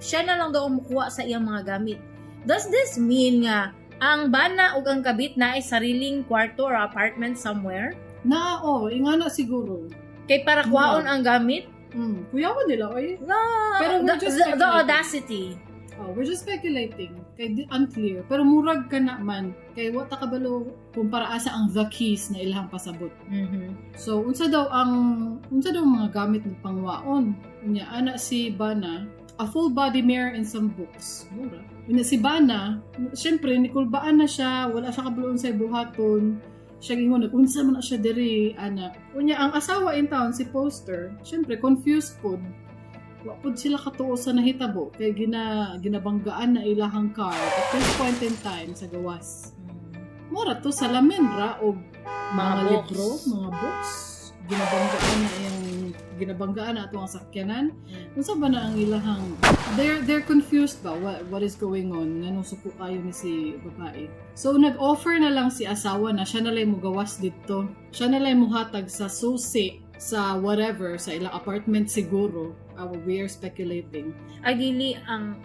siya na lang daw ang mukuha sa iyang mga gamit. Does this mean nga ang bana ug ang kabit na ay sariling kwarto or apartment somewhere? Na, oh, ingana siguro. Kay para kuhaon ang gamit? Kuyawan nila, oy. No, Pero we're just the speculating. Audacity. Oh, we're just speculating. Kay unclear. Pero murag ka na man. Kay wa ta kabalo kung para asa ang the keys na ilahang pasabot. So, unsa daw ang mga gamit ng pangwaon? Unya ana si Bana, a full body mirror and some books. Mura. Unya si Bana, syempre nikulbaan na siya, wala siya kabalo unsay buhaton. Siya gingon, unsa man na siya diri, ana. Unya ang asawa in town si poster, syempre confused pod. Wa pod sila katuo sa nahitabo kay ginabanggaan na ilahang car at this point in time sa gawas. Mura to, salamin ra og mga Mga books. Libro, mga books, ginabanggaan na ato ang sakyanan. Unsa ba na ang ilahang, they're confused ba what is going on, nganong suko kayo ni si babae. So nag-offer na lang si asawa na siya na lang mugawas didto. Siya na lang muhatag sa susi sa whatever, sa ilang apartment siguro. We are speculating. Ay dili, ang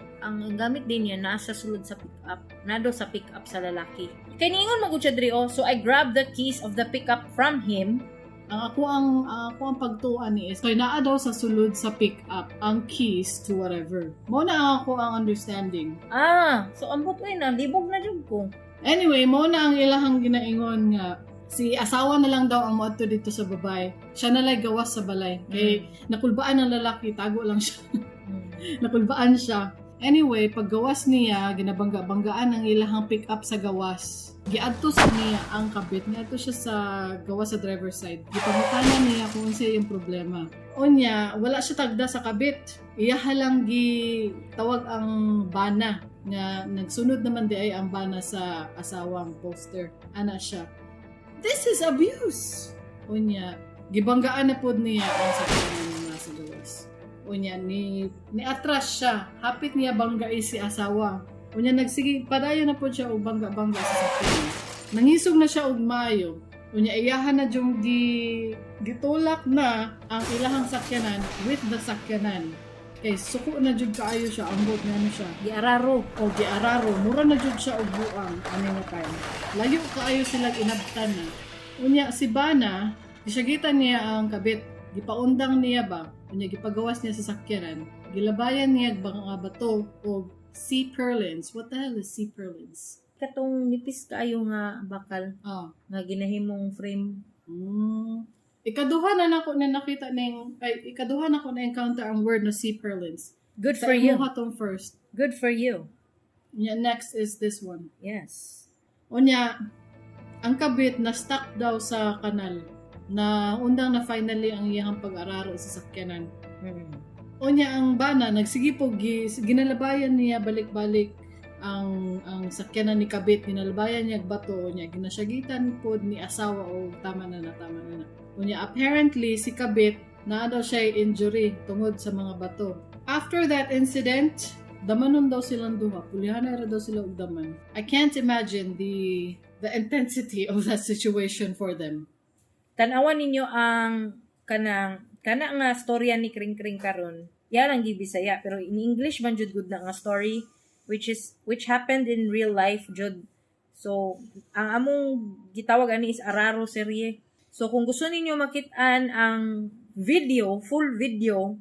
gamit din niya nasa sulod sa pick up. Nado sa pick up sa lalaki. Kay niingon mo gud siya diri oh, "So I grabbed the keys of the pickup from him." Ang ako ang pagtuan ni is kay naa daw sa sulod sa pick up ang keys to whatever. Mo na ang ako ang understanding. Ah, so ambot oy na libog na jud ko. Anyway, mo na ang ilahang ginaingon nga si asawa na lang daw ang moadto dito sa babae. Siya na lang gawas sa balay. Kay nakulbaan ang lalaki, tago lang siya. Nakulbaan siya. Anyway, paggawas niya, ginabangga-banggaan ang ilahang pick up sa gawas. Giadto sa niya ang kabit. Niadto siya sa gawas sa driver's side. Gipangutana niya kung unsa yung problema. Unya, wala siya tagda sa kabit. Iyaha lang gi tawag ang bana nga nagsunod naman di ay ang bana sa asawang poster. Ana siya. "This is abuse." Unya, gibanggaan na pod niya ang sakyanan nga nasa gawas. Unya ni atras siya. Hapit niya banggai si asawa. Unya nagsige padayon na pod siya og bangga-bangga sa sakyanan. Nangisog na siya og maayo. Unya iyahan na jung gi gitulak na ang ilahang sakyanan with the sakyanan. Kay suko na jud kaayo siya, ambot nga ano siya. Giararo. O giararo, mura na jud siya og buang ani nga time. Layo kaayo sila inabtan na. Unya si Bana, gisagitan niya ang kabit. Gipaundang niya ba? Unya gipagawas niya sa sakyanan. Gilabayan niya ang mga bato og sea purlins. What the hell is sea purlins? Katong nipis kaayo nga bakal nga ginahimong frame. Ikaduha na nako na nakita ning ay ikaduha na ko na encounter ang word na sea purlins. Good Sa for you. imuha tong first. Good for you. Unya next is this one. Yes. Unya, ang kabit na stuck daw sa kanal na undang na finally ang iyang pag-araro sa sakyanan. Unya ang bana nagsige po ginalabayan niya balik-balik ang sakyanan ni kabit, ginalabayan niya og bato. Unya ginasyagitan pod ni asawa o tama na na, tama na na. Unya apparently si kabit naa daw siya injury tungod sa mga bato. After that incident, damanon daw silang duha, pulihan na ra daw sila og daman. I can't imagine the intensity of that situation for them. Tan-awan ninyo ang kanang kana nga storya ni Kring Kring karon. Yan ang gibisaya pero in English man jud gud na nga story which happened in real life jud. So ang among gitawag ani is Araro serye. So kung gusto ninyo makit-an ang video, full video,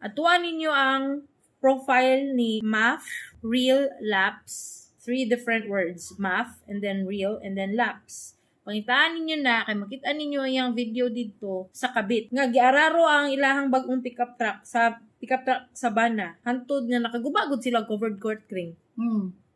atuan ninyo ang profile ni Maf Real Laps. Three different words, Maf and then real and then laps. Pangitaan ninyo na kay makita ninyo ang video didto sa kabit. Nga giararo ang ilahang bag-ong pickup truck sa pickup truck sa bana. Hantod nga nakagubagod sila covered court, Kring.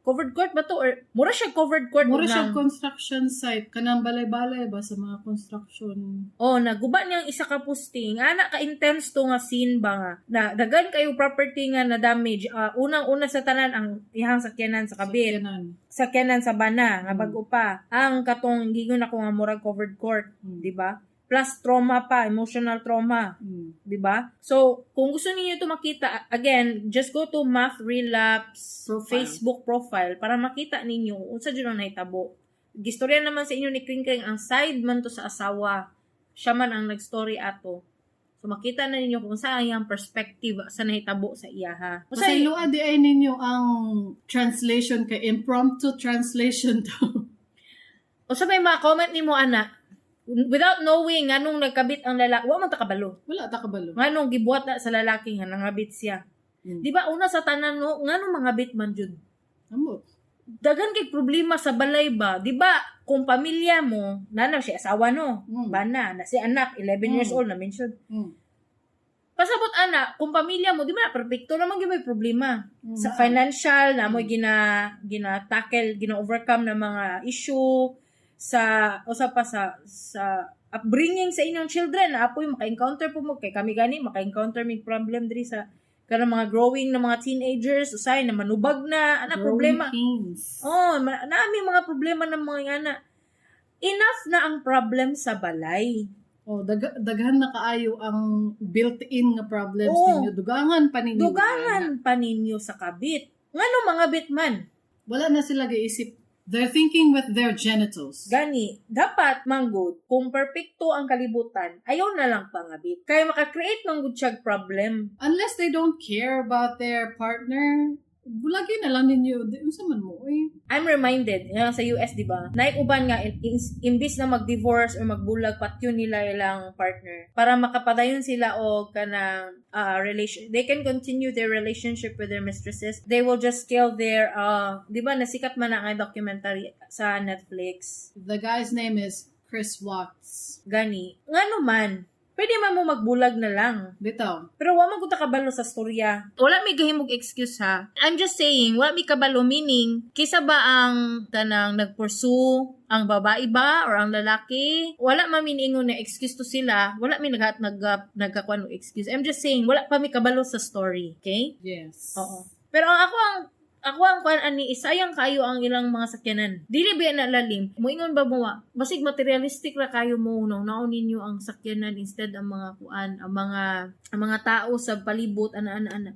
Covered court ba to or mura siya covered court? Mura siya ng- construction site. Kanang balay-balay ba sa mga construction. Oh, naguba niyang isa ka posting. Ana ka intense to nga scene ba nga. Na daghan kayo property nga na damage. Ah, unang-una sa tanan ang iyang sakyanan sa kabit. Sakyanan. Sakyanan sa bana nga bago pa. Ang katong giingon ako nga murag covered court, di ba? Plus trauma pa, emotional trauma, di ba? So, kung gusto niyo ito makita, again, just go to Math Relapse Profile. Facebook profile para makita ninyo unsa jud ang nahitabo. Gistorya naman sa inyo ni Kring Kring ang side man to sa asawa. Siya man ang nagstory ato. So makita na ninyo kung saan ang perspective sa nahitabo sa iyaha. Unsay Pasayloa di ay ninyo ang translation kay impromptu translation to. Unsa may mga comment nimo ana without knowing nganong nagkabit ang lalaki, wa man ta kabalo. Wala ta kabalo. Nganong gibuhat na sa lalaki nga nangabit siya. Di ba una sa tanan, no, nganong mangabit man jud? Ambot. Daghan kay problema sa balay ba? Di ba kung pamilya mo, nana siya asawa, no, bana, na si anak 11 years old na mention. Pasabot ana, kung pamilya mo, di ba perpekto naman gyud, may problema sa financial na mo gina gina tackle, gina overcome na mga issue sa usa pa sa upbringing sa inyong children na apoy maka-encounter po mo kay kami gani maka-encounter mig problem diri sa kanang mga growing na mga teenagers, usay na manubag na ana Growing problema. pains. Oh, naami mga problema ng mga ana. Enough na ang problem sa balay. Oh, daghan na kaayo ang built-in nga problems ninyo. Dugangan pa ninyo. Dugangan pa ninyo sa kabit. Ngano mangabit man? Wala na sila giisip. They're thinking with their genitals. Gani, dapat manggod, kung perpekto ang kalibutan, ayaw na lang pangabit. Kaya maka-create man gud siyag problem. Unless they don't care about their partner, bulagi na lang ninyo. Di, unsa man mo eh. I'm reminded, nga sa US, di ba? Naay uban nga, imbis na mag-divorce or magbulag, patyon nila ilang partner. Para makapadayon sila o kanang relation. They can continue their relationship with their mistresses. They will just kill their, di ba, nasikat man na ang documentary sa Netflix. The guy's name is Chris Watts. Gani, ngano man, pwede man mo magbulag na lang. Bitaw. Pero wa man ko ta kabalo sa storya. Wala mi gahimog excuse ha. I'm just saying, wala mi kabalo meaning kisa ba ang kanang nagpursue, ang babae ba or ang lalaki? Wala man mi niingon na excuse to sila. Wala mi nag nag nagkakuan og excuse. I'm just saying, wala pa mi kabalo sa story, okay? Yes. Oo. Pero ang ako ang kuan ani, isayang kayo ang ilang mga sakyanan. Dili ba na lalim? Moingon ba mo, basig materialistic ra kayo mo no naon ninyo ang sakyanan instead ang mga kuan, ang mga tao sa palibot, ana ana ana.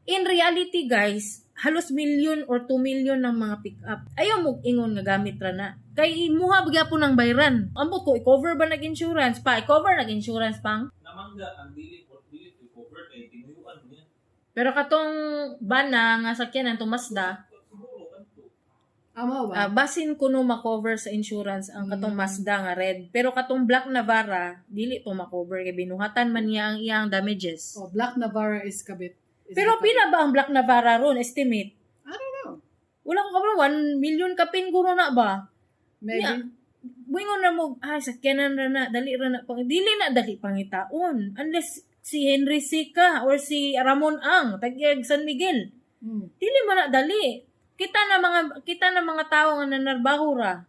In reality, guys, halos million or 2 million ng mga pick up. Ayaw mo ingon nga gamit ra na. Kay imuha gyapon ng bayran. Ambot ko i-cover ba nag insurance pa? I-cover nag insurance pang? Namangga ang dili dili to cover kay tinuyuan niya. Pero katong bana nga sakyanan to Mazda, Siguro kanto. Amo ba? Ah, basin kuno ma-cover sa insurance ang katong Mazda nga red. Pero katong black Navara, dili to ma-cover kay binuhatan man niya ang iyang damages. Oh, Black Navara is kabit. Is Pero the kabit. pila ba ang black Navara ron estimate? I don't know. Wala ko kabalo, 1 million kapin guro na ba? Maybe. Yeah. Buingon na mo, ay sakyanan ra na, dali ra na pang dili na dali pangitaon unless si Henry Sica or si Ramon Ang tagiyag San Miguel. Dili man na dali. Kita na mga tao nga nanarbaho ra.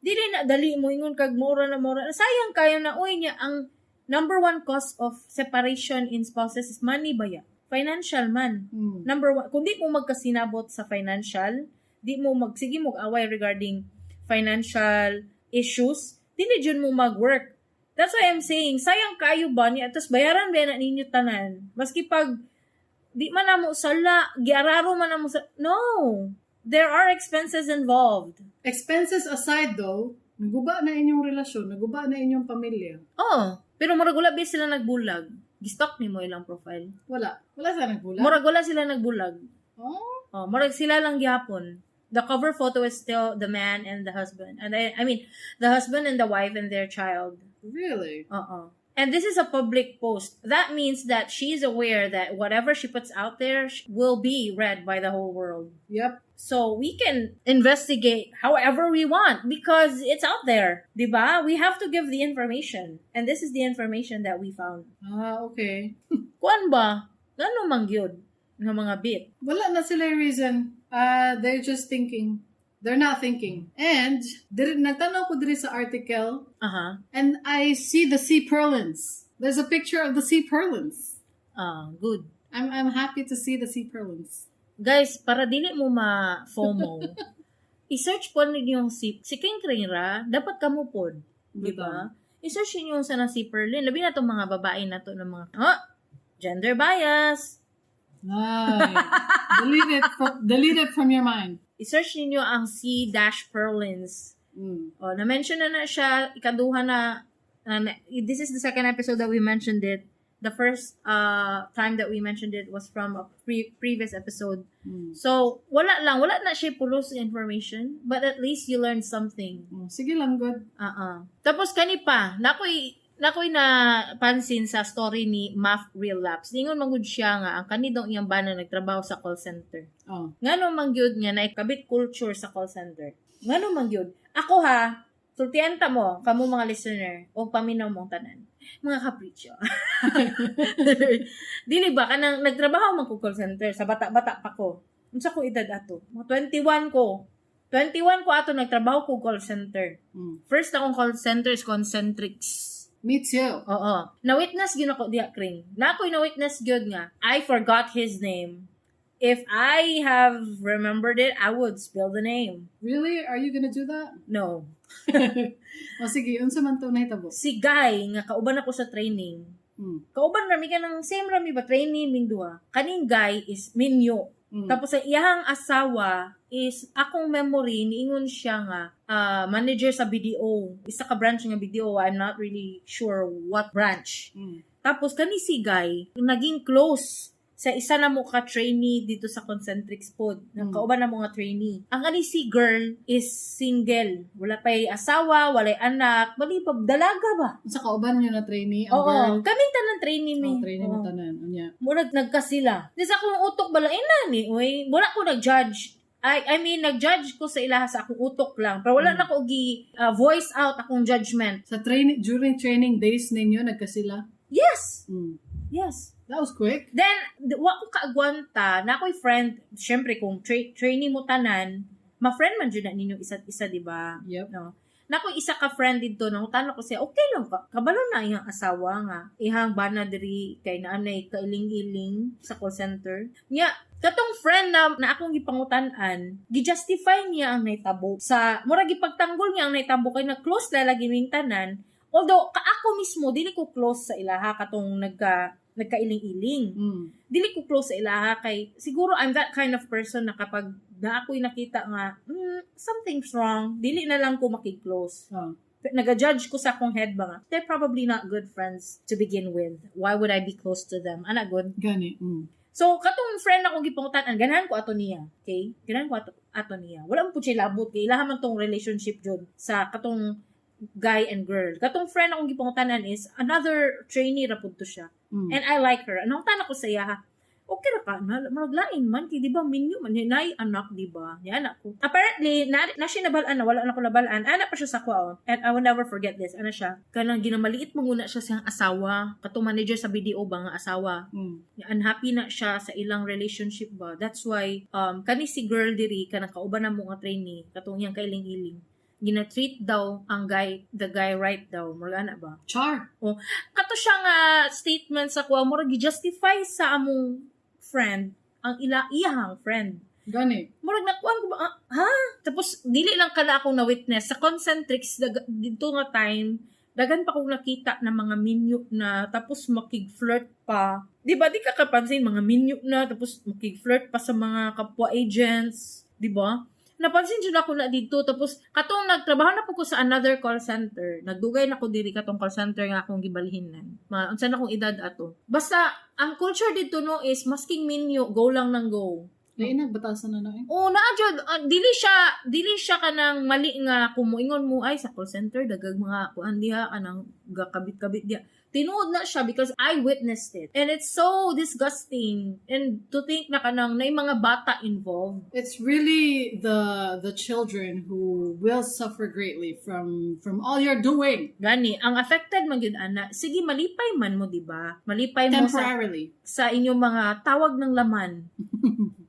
Dili na dali mo ingon kag mura na mura. Sayang kayo na uy niya ang number one cause of separation in spouses is money ba ya? Financial man. Number one, kung di mo magkasinabot sa financial, di mo magsige mo away regarding financial issues, dili jud mo mag-work. That's why I'm saying, sayang kayo ba niya, tapos bayaran ba na ninyo tanan? Maski pag di man na mo sala, giararo man na mo sa. No! There are expenses involved. Expenses aside though, naguba na inyong relasyon, naguba na inyong pamilya. Oh, pero murag wala ba sila nagbulag? Gistalk ni mo ilang profile. Wala. Wala sa nagbulag. Murag wala sila nagbulag. Oh? Oh, murag sila lang gihapon. The cover photo is still the man and the husband. And I mean, the husband and the wife and their child. Really? Uh-uh. And this is a public post. That means that she's aware that whatever she puts out there will be read by the whole world. So we can investigate however we want because it's out there. Diba? We have to give the information. And this is the information that we found. Ah, okay. Kuan ba? Ngano man gyud? nga mga bit. Wala na sila reason. They're just thinking. They're not thinking. And diri nagtanaw ko diri sa article and I see the sea purlins. There's a picture of the sea purlins. Ah, good. I'm happy to see the sea purlins. Guys, para dili mo ma-FOMO, i-search po ninyo yung si King Kring ra, dapat kamo pod. Di ba? I-search niyo yung sana si Perlin. Labi na tong mga babae na to ng mga, huh? Gender bias. Ay. Delete it from your mind. I-search niyo ang C dash Perlins. Oh, na-mention na na siya, ikaduha na, this is the second episode that we mentioned it. The first time that we mentioned it was from a previous episode. So, wala lang, wala na siya pulos information, but at least you learned something. Oh, sige lang, good. Tapos kani pa, nakoy na pansin sa story ni Maf Relapse. Ningon man gud siya nga ang kani daw iyang bana nagtrabaho sa call center. Ngano man gyud nga naikabit culture sa call center? Ngano man gyud? Ako ha, sultian ta mo, kamo mga listener, o paminaw mong tanan. Mga kapritsyo. Dili ba kanang nagtrabaho man ko call center sa bata-bata pa ko. Unsa ko edad ato? Mga 21 ko. 21 ko ato nagtrabaho ko call center. First akong call center is Concentrix. Me too. Oo. Na-witness gyud ako diha, Kring. Na ako'y na-witness gyud nga. I forgot his name. If I have remembered it, I would spill the name. Really? Are you gonna do that? No. O sige, unsa man to nahitabo? Si Guy, nga kauban ako sa training. Kauban rami ka ng same rami ba training ming duha. Kaning guy is minyo. Tapos ang iyahang asawa is akong memory niingon siya nga manager sa BDO. Isa ka branch nga BDO. I'm not really sure what branch. Tapos kani si Guy naging close sa isa na mo ka trainee dito sa Concentrix pod. Kauban na mo nga trainee. Ang kani si girl is single. Wala pa'y asawa, walay anak, bali pa dalaga ba? Unsa kauban niyo na trainee ang Oo, girl? kaming tanan trainee mi. Oh, trainee mo Oo. tanan. Unya. Murag nagkasila. Di sa akong utok bala ina ni, oy, wala ko nag-judge. I mean, nag-judge ko sa ilaha sa akong utok lang. Pero wala na ko gi voice out akong judgment. Sa training during training days ninyo nagkasila. Yes. Yes. That was quick. Then, wa ko kaagwanta, na ako'y friend, syempre kung trainee mo tanan, ma-friend man jud na ninyo isa't isa, di ba? Yep. No. Na ako'y isa ka friend dito, nangutana ko siya, okay lang ka, kabalo na iyang asawa nga, ihang bana diri kay naanay kailing-iling sa call center. Nya, katong friend na akong gipangutan-an, gi-justify niya ang naitabo. Sa, mura gipagtanggol niya ang naitabo kay na close na lagi ming tanan. Although, ka ako mismo, dili ko close sa ilaha katong nagkailing-iling. Dili ko close sa ilaha kay siguro I'm that kind of person na kapag na ako'y nakita nga something's wrong, dili na lang ko makig-close. Naga-judge ko sa akong head ba nga, they're probably not good friends to begin with. Why would I be close to them? Ana good. Gani. So katong friend akong gipangutan-an, ganahan ko ato niya. Okay? Ganahan ko ato niya. Wala man pud siya labot kay ilaha man tong relationship jud sa katong guy and girl. Katong friend akong gipangutan-an is another trainee ra pud to siya. And I like her. Anong tanong ko sa iya ha? Okay ra ka na, murag lain man kay di ba minyo man nay anak di ba? Ni anak ko. Apparently na siya nabal-an na wala na ko nabal-an. Anak pa siya sa kuha oh. And I will never forget this. Ano siya? Kanang ginamaliit mo muna siya siyang asawa. Katong manager sa BDO ba nga asawa. Unhappy na siya sa ilang relationship ba. That's why kani si girl diri kanang kauban na mo nga trainee katong iyang kailing-iling. Gina-treat daw ang guy, the guy right daw. Murag ana ba? Char. Oh, kato siya nga statement sa kuha, murag gi-justify sa among friend, ang ila iyahang friend. Gani. Murag nakuan ko ba, ah, ha? Tapos, dili lang kada akong na-witness. Sa Concentrix, dito nga time, dagan pa kong nakita na mga minyo na, tapos makig-flirt pa. Di ba, di ka kapansin, mga minyo na, tapos makig-flirt pa sa mga kapwa agents. Di ba? Napansin jud ako na dito. Tapos, katong nagtrabaho na po ko sa another call center, nagdugay na ko diri katong call center nga akong gibalhinan. Ma, unsa na akong edad ato. Basta, ang culture dito no is, masking minyo, go lang ng go. Lain na, batasan na na eh. Oo, naa jud, dili siya kanang mali nga kung moingon mo ay sa call center dagag mga kuan diha kanang gakabit-kabit diha. Tinuod na siya because I witnessed it. And it's so disgusting. And to think na kanang na mga bata involved. It's really the children who will suffer greatly from all you're doing. Gani, ang affected man gyud ana. Sige, malipay man mo, di ba? Malipay mo sa Temporarily. Sa inyong mga tawag ng laman.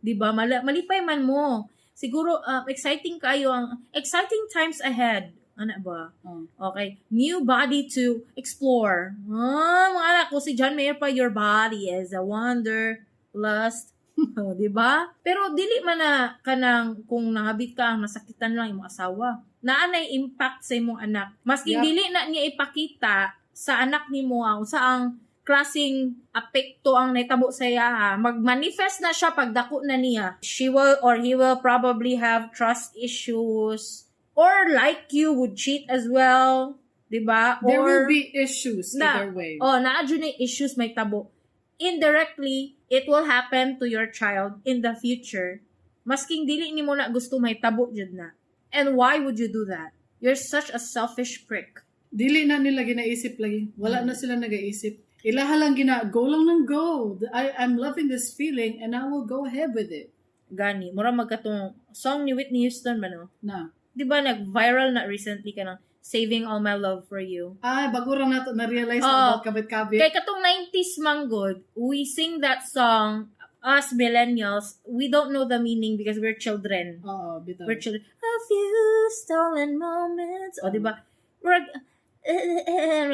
'Di ba? Malipay man mo. Siguro exciting kayo, ang exciting times ahead. Ano ba? Oh. Okay. New body to explore. Ah, mga anak ko si John Mayer pa, "Your body is a wonder, lust." Oh, 'di ba? Pero dili man na kanang kung nangabit ka ang nasakitan lang imong asawa. Naa nay impact sa imong anak. Maski dili na niya ipakita sa anak nimo ang sa ang klaseng apekto ang nahitabo sa iya, ha. Mag-manifest na siya pagdako na niya. She will or he will probably have trust issues or, like you, would cheat as well, 'di ba? There Or will be issues Na- either way. Oh, naa jud na issues may tabo. Indirectly, it will happen to your child in the future. Masking dili nimo na gusto, may tabo jud na. And why would you do that? You're such a selfish prick. Dili na nila ginaisip lagi. Wala na sila nagaisip. Ilaha lang gina, go lang ng go. I'm loving this feeling and I will go ahead with it. Gani, mura magkatong song ni Whitney Houston ba, no? Na. 'Di ba nag-viral na recently kanang "Saving All My Love for You"? Ay, bago ra nato na-realize Oo. na about kabit-kabit. Kay katong 90s man gud, we sing that song. Us millennials, we don't know the meaning because we're children. Oo, bitaw. We're children. "A few stolen moments." O, di ba? We're,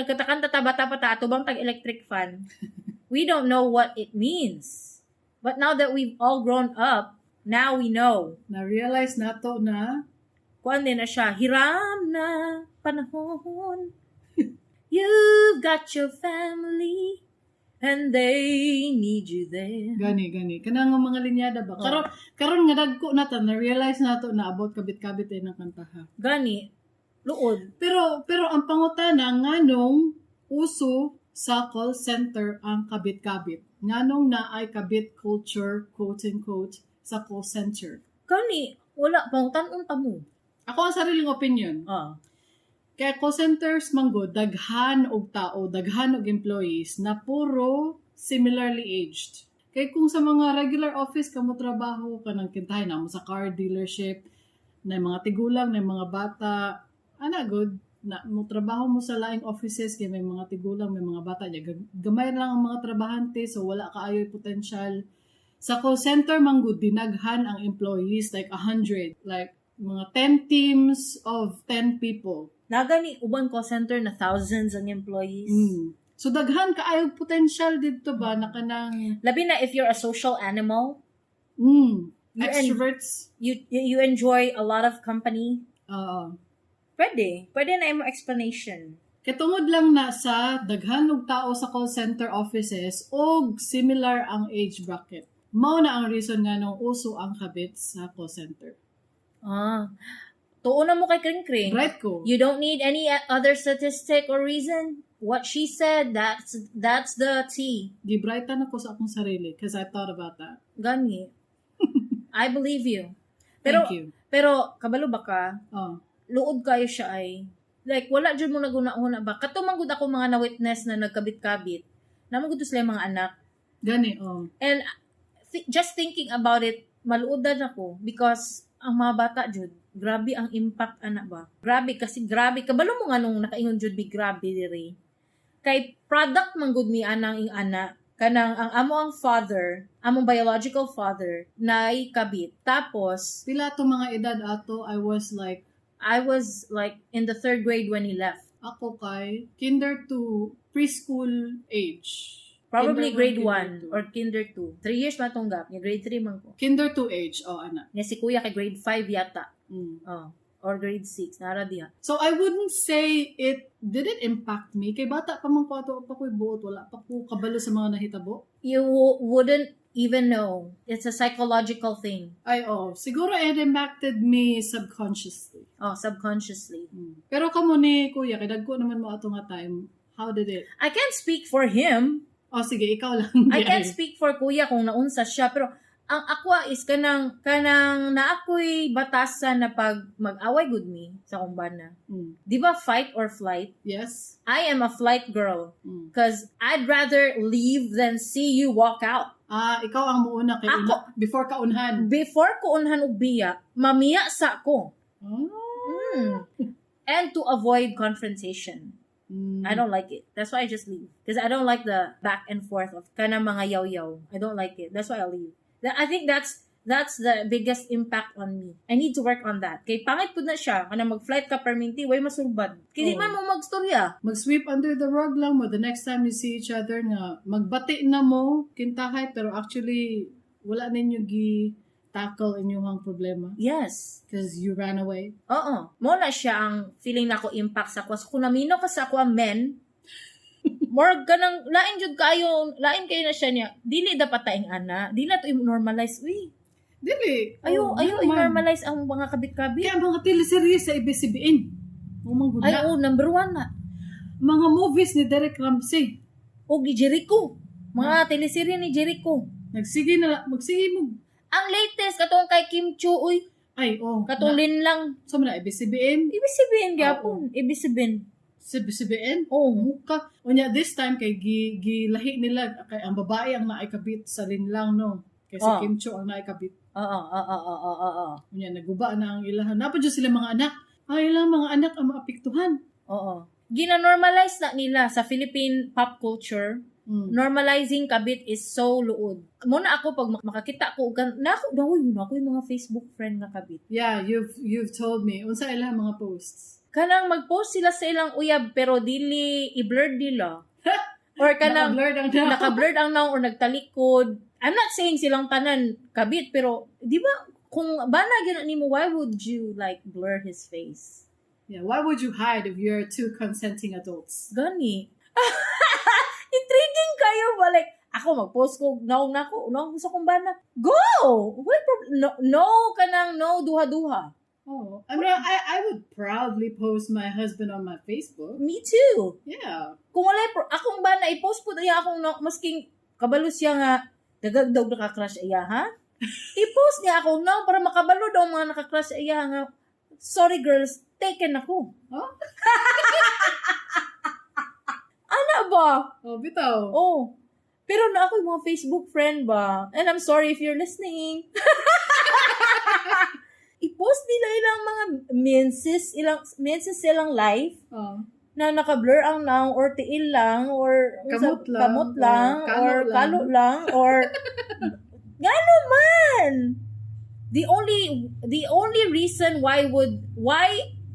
nagkatakanta ta bata pa ta, atubang tag electric fan. We don't know what it means. But now that we've all grown up, now we know. Na-realize nato na Kuan din na siya, hiram na panahon. You've got your family and they need you there. Gani gani kanang nga mga linyada ba. Oo. Karon karon nga dagko na ta, na-realize nato na about kabit-kabit ay ng kantaha. Gani, luod. Pero ang pangutana, nganong uso sa call center ang kabit-kabit? Nganong naay kabit culture, quote unquote, sa call center? Gani, wala pang tanon ta mo. Ako ang sariling opinion. Kaya call centers manggod, daghan og tao, daghan og employees na puro similarly aged. Kay kung sa mga regular office ka mo trabaho, kanang kintahay na mo sa car dealership, na mga tigulang, na mga bata, ana good na mo trabaho mo sa laing offices kay may mga tigulang, may mga bata niya. Gamay lang ang mga trabahante, so wala kaayo'y potential. Sa call center manggod, dinaghan ang employees, like 100, like mga 10 teams of 10 people. Nagani uban call center na thousands ang employees. So daghan kaayo potential didto ba na kanang Labi na if you're a social animal, extroverts. you enjoy a lot of company. Oo. Pwede. Pwede na imo explanation. Kay tungod lang na sa daghan og tao sa call center offices og similar ang age bracket. Mao na ang reason nga nung uso ang kabit sa call center. Ah. Tuo na mo kay Kring Kring. Right ko. You don't need any other statistic or reason. What she said, that's the tea. Gibrightan ako sa akong sarili because I thought about that. Gani. I believe you. Pero Thank you. Pero kabalo ba ka? Oh. Luod kayo siya ay. Like wala jud mo naguna-una ba? Kato man gud ako mga na-witness na nagkabit-kabit. Naa man gud to sila yung mga anak. Gani, oh. And just thinking about it, maluodan ako because ang mga bata jud, grabe ang impact ana ba. Grabe kasi grabe kabalo mo nga nung nakaingon jud bi grabe diri. Kay product man gud mi anang ing ana kanang ang amo ang father, among biological father nay kabit. Tapos Pila to mga edad ato, I was like, I was like in the third grade when he left. Ako kay kinder to preschool age. Probably Kinder grade one, 1 kinder two. or kinder 2. 3 years man tong gap. Nya grade 3 man ko. Kinder 2 age, oh, ana. Nya si kuya kay grade 5 yata. Oh, or grade 6. Nara diha. So I wouldn't say it did it impact me kay bata pa man ko ato, pa ko'y buot, wala pa ko kabalo sa mga nahitabo. You wouldn't even know. It's a psychological thing. Ay, oh, siguro it impacted me subconsciously. Oh, subconsciously. Pero kamo ni kuya, kay dagko naman mo ato nga time. How did it? I can't speak for him. Oh, sige, ikaw lang. I can't Di ay. speak for kuya kung naunsa siya. Pero Ang akwa is kanang naakoy batasan na pag mag-away gud mi sa akong bana. Di ba fight or flight? Yes. I am a flight girl 'cause I'd rather leave than see you walk out. Ah, ikaw ang muuna kay Ako. Before ka unhan. Before ko unhan og biya, mamiya sa ko. Oh. And to avoid confrontation. I don't like it. That's why I just leave. Because I don't like the back and forth of kana mga yaw-yaw. I don't like it. That's why I leave. I think that's the biggest impact on me. I need to work on that. Kay pangit pud na siya. Kana mag-flight ka perminti, way masulbad. Kay di Oh. man mo magstorya. Mag-sweep under the rug lang mo the next time you see each other nga magbati na mo kintahay, pero actually wala ninyo gi tackle inyong problema because you ran away. Oo. Mo na siya ang feeling na ko impact sa ako. So, kung namino ka sa ako ang men, more ganang lain jud kayo, lain kayo na siya niya. Dili dapat taing ana. Dili na to i-normalize. Uy, Dili. ayo Oh, ayo naman. i-normalize ang mga kabit-kabit. Kaya ang mga teleserye sa ABS-CBN. Umang Ay, gud oh, number one na. Mga movies ni Derek Ramsey. O, gi Jericho. Mga teleserye ni Jericho. Nagsige na magsige mo. Ang latest, katong kay Kim Chiu, uy. Ay, oh. Katong Na, Linlang. so man na ABS-CBN, Ibig sabihin, gyapon. Ibig sabihin. CBN. Oh. Muka. Unya this time kay gi gilahi nila kay ang babae ang naay kabit sa Linlang, no. Kay si Oh. Kim Chiu ang naay kabit. Oo. Unya naguba na ang ilahan. Napa jud sila mga anak. Ay, ilang mga anak ang maapektuhan. Oo. Gina-normalize na nila sa Philippine pop culture. Normalizing kabit is so luod. Muna ako pag makakita ko gan nako na uy, nako yung mga Facebook friend nga kabit. Yeah, you've told me unsa ilang mga posts. Kanang mag-post sila sa ilang uyab pero dili i-blur nila. Or kanang Naka-blurred ang naong. naka-blurred ang naong or nagtalikod. I'm not saying silang tanan kabit pero di ba kung bana gyud nimo, why would you like blur his face? Yeah, why would you hide if you're two consenting adults? Gani. Intriguing kayo ba? Like, ako mag-post ko, naong nako, naong gusto kong bana. Go! Why no, no kanang no, duha-duha. Oh, I mean, I would proudly post my husband on my Facebook. Me too. Yeah. Kung wala, akong bana, i-post po niya akong no, masking kabalo siya nga, dagag daw naka-crush iya, ha? I-post niya akong no, para makabalo daw mga naka-crush iya nga, sorry girls, taken ako. Huh? Ana ba? Oh, bitaw. Oh. Pero na ako yung mga Facebook friend ba? And I'm sorry if you're listening. I-post nila ilang mga menses, ilang menses silang life Oh. na naka-blur ang naong or tiil lang or Kamot lang, kamot lang or kalo or lang. kalo lang or ngano man. The only reason why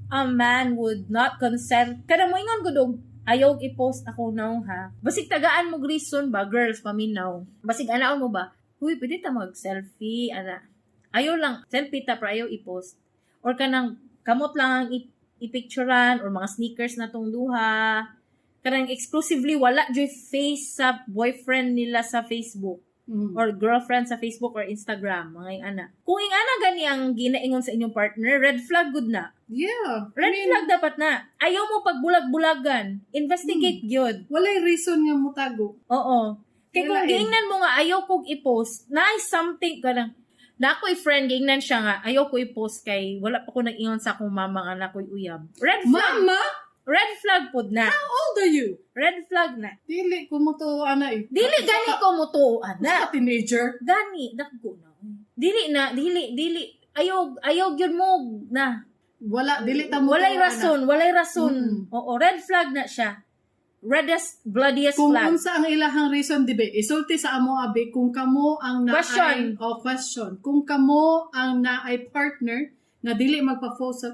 a man would not consent kada mo ingon gud og ayaw i-post ako naong, ha, basig tagaan mo reason ba, girls, paminaw, basig anaon mo ba, huy, pwede ta mag selfie ana, ayaw lang selfie ta pero ayaw i-post or kanang kamot lang ang i-picturean or mga sneakers na tong duha, kanang exclusively wala joy face sa boyfriend nila sa Facebook or girlfriend sa Facebook or Instagram, mga ingana. Kung ingana gani ang ginaingon sa inyong partner, red flag good na. I Red mean, flag dapat na. Ayaw mo pagbulag-bulagan. Investigate gyud. Walay reason nga mutago. Oo. Kay kung Wala eh. giingnan mo nga ayaw kog i-post, na something ka lang. Na ako'y friend, giingnan siya nga, ayaw ko i-post kay wala pa ko nag-ingon sa akong mama nga na ako'y uyab. Red flag. Mama, Red flag pod na. how old are you? Red flag na. Dili ko mo to ana eh. Dili gani ko mutuo Usa ana. ka teenager. Gani dagko na. Dili na, dili dili ayaw ayaw gyud mo na. Wala, dili ta mo Walay to, ana. rason, walay rason. Oo, red flag na siya. Reddest, bloodiest Kung flag. unsa ang ilahang reason dibe, isulti sa amo abi kung kamo ang naay Question. oh, question. Kung kamo ang naay partner nga dili magpa-post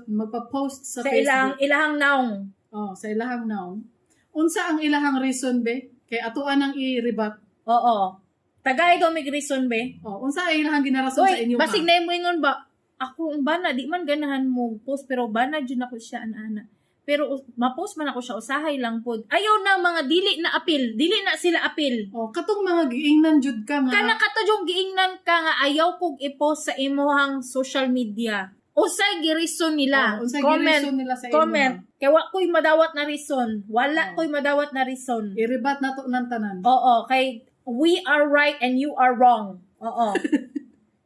sa Sa ilang Facebook. ilahang naong. Oh, sa ilahang naong. Unsa ang ilahang reason be? Kay atoan ang i-rebut. Oo. Tagay daw may reason be. Oh, unsa ang ilahang ginarason sa Uy, inyo? basig na mo ingon ba? Ako ang bana di man ganahan mo post pero bana jud ako siya ana. Pero ma-post man ako siya usahay lang pod. Ayaw na mga dili na apil, dili na sila apil. Oh, katong mga giingnan jud ka nga. Kana kato yung giingnan ka nga ayaw kog i-post sa imuhang social media. Usay gi-reason nila. Oh, unsay Comment. gi-reason nila sa inyo? Comment. Kay wa ko'y madawat na reason. Wala Oh. ko'y madawat na reason. I-rebut nato ng tanan. Oo, kay we are right and you are wrong. Oo.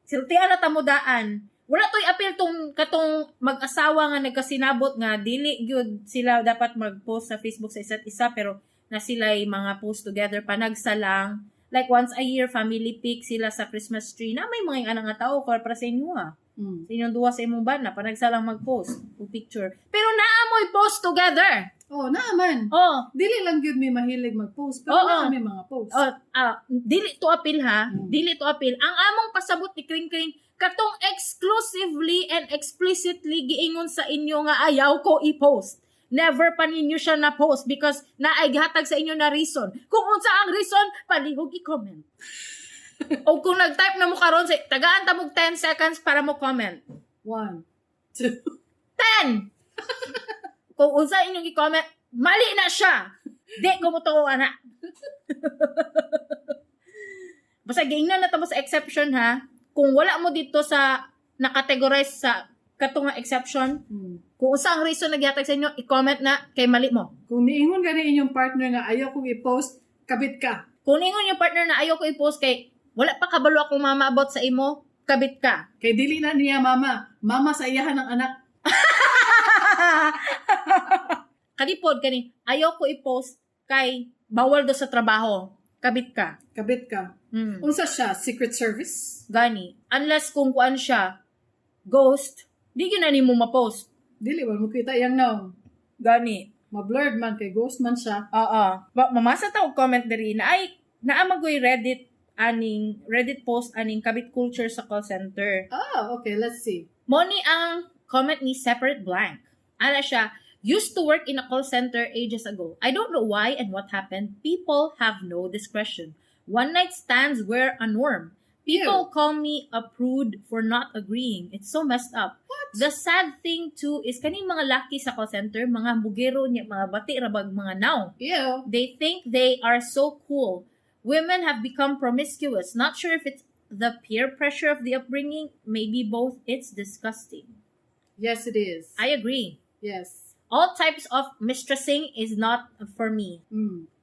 Sultian na ta mo daan. Wala to'y appeal tong katong mag-asawa nga nagkasinabot nga dili gyud sila dapat mag-post sa Facebook sa isa't isa, pero na sila'y mga post together panagsa lang. Like once a year, family pic sila sa Christmas tree na may mga anak nga tao para sa inyo ah. Sa inyong duwa sa imong bana, panagsa lang mag-post og picture. Pero naa mo'y post together. Oh, naa man. Oh, Dili lang gyud may mahilig mag-post, pero Oo. naa may mga post. Oh, dili to appeal ha. Dili to appeal. Ang among pasabot ni Kring Kring katong exclusively and explicitly giingon sa inyo nga ayaw ko i-post. Never pa ninyo siya na post because naay gihatag sa inyo na reason. Kung unsa ang reason, palihog i-comment. O kung nag-type na mo karon, say, tagaan ta mo 10 seconds para mo comment. One, two. 10! Kung unsa inyong i-comment, mali na siya. Di ko mo tuo ana. Basta giingnan na ta mo sa exception ha. Kung wala mo dito sa nakategorize sa katong nga exception, kung unsa ang reason na gihatag sa inyo, i-comment na kay mali mo. Kung niingon gani inyong partner nga ayaw kong i-post, kabit ka. Kung ningon yung partner na ayaw ko i-post kay wala pa kabalo akong mama about sa imo, kabit ka. Kay dili na niya mama. Mama sa iyahan ng anak. Kadipod kani, ayaw ko i-post kay bawal do sa trabaho. Kabit ka. Kabit ka. Unsa siya? Secret Service? Gani. Unless kung kuan siya, ghost, di gyud na nimo ma-post. Dili ba mo kita iyang naong. Gani. Ma-blurred man kay ghost man siya. Oo. Mamasa ta og comment diri na ay naa magoy Reddit aning Reddit post aning kabit culture sa call center. Ah, okay, let's see. Mo ni ang comment ni Separate Blank. Ana siya, "Used to work in a call center ages ago. I don't know why and what happened. People have no discretion. One night stands were a norm. People call me a prude for not agreeing. It's so messed up." What? The sad thing too is kaning mga laki sa call center, mga bugero niya, mga bati rabag mga now. Ew. They think they are so cool. Women have become promiscuous. Not sure if it's the peer pressure of the upbringing, maybe both. It's disgusting. Yes, it is. I agree. Yes. All types of mistressing is not for me.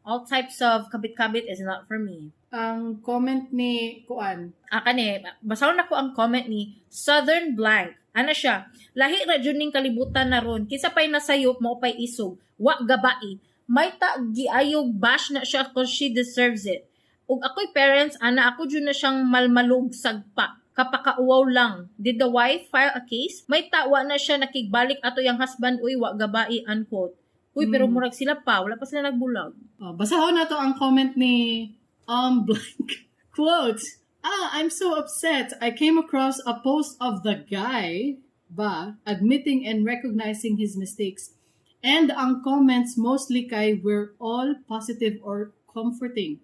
All types of kabit-kabit is not for me. Ang comment ni Kuan. Ah, kani, basahon nako ang comment ni Southern Blank. Ana siya, "Lahi ra jud ning kalibutan na ron. Kinsa pay nasayop, mao pay isog. Wa gabai. May ta giayog bash na siya cause she deserves it. Ug ako'y parents, ana ako jud na siyang malmalog sagpa. Kapakauwaw lang. Did the wife file a case? May tawa na siya nakigbalik ato yang husband, uy, wa gabai," unquote. Uy, pero murag sila pa, wala pa sila nagbulag. Oh, basahon na to ang comment ni blank. Quote, "Ah, I'm so upset. I came across a post of the guy ba admitting and recognizing his mistakes. And ang comments mostly kay were all positive or comforting.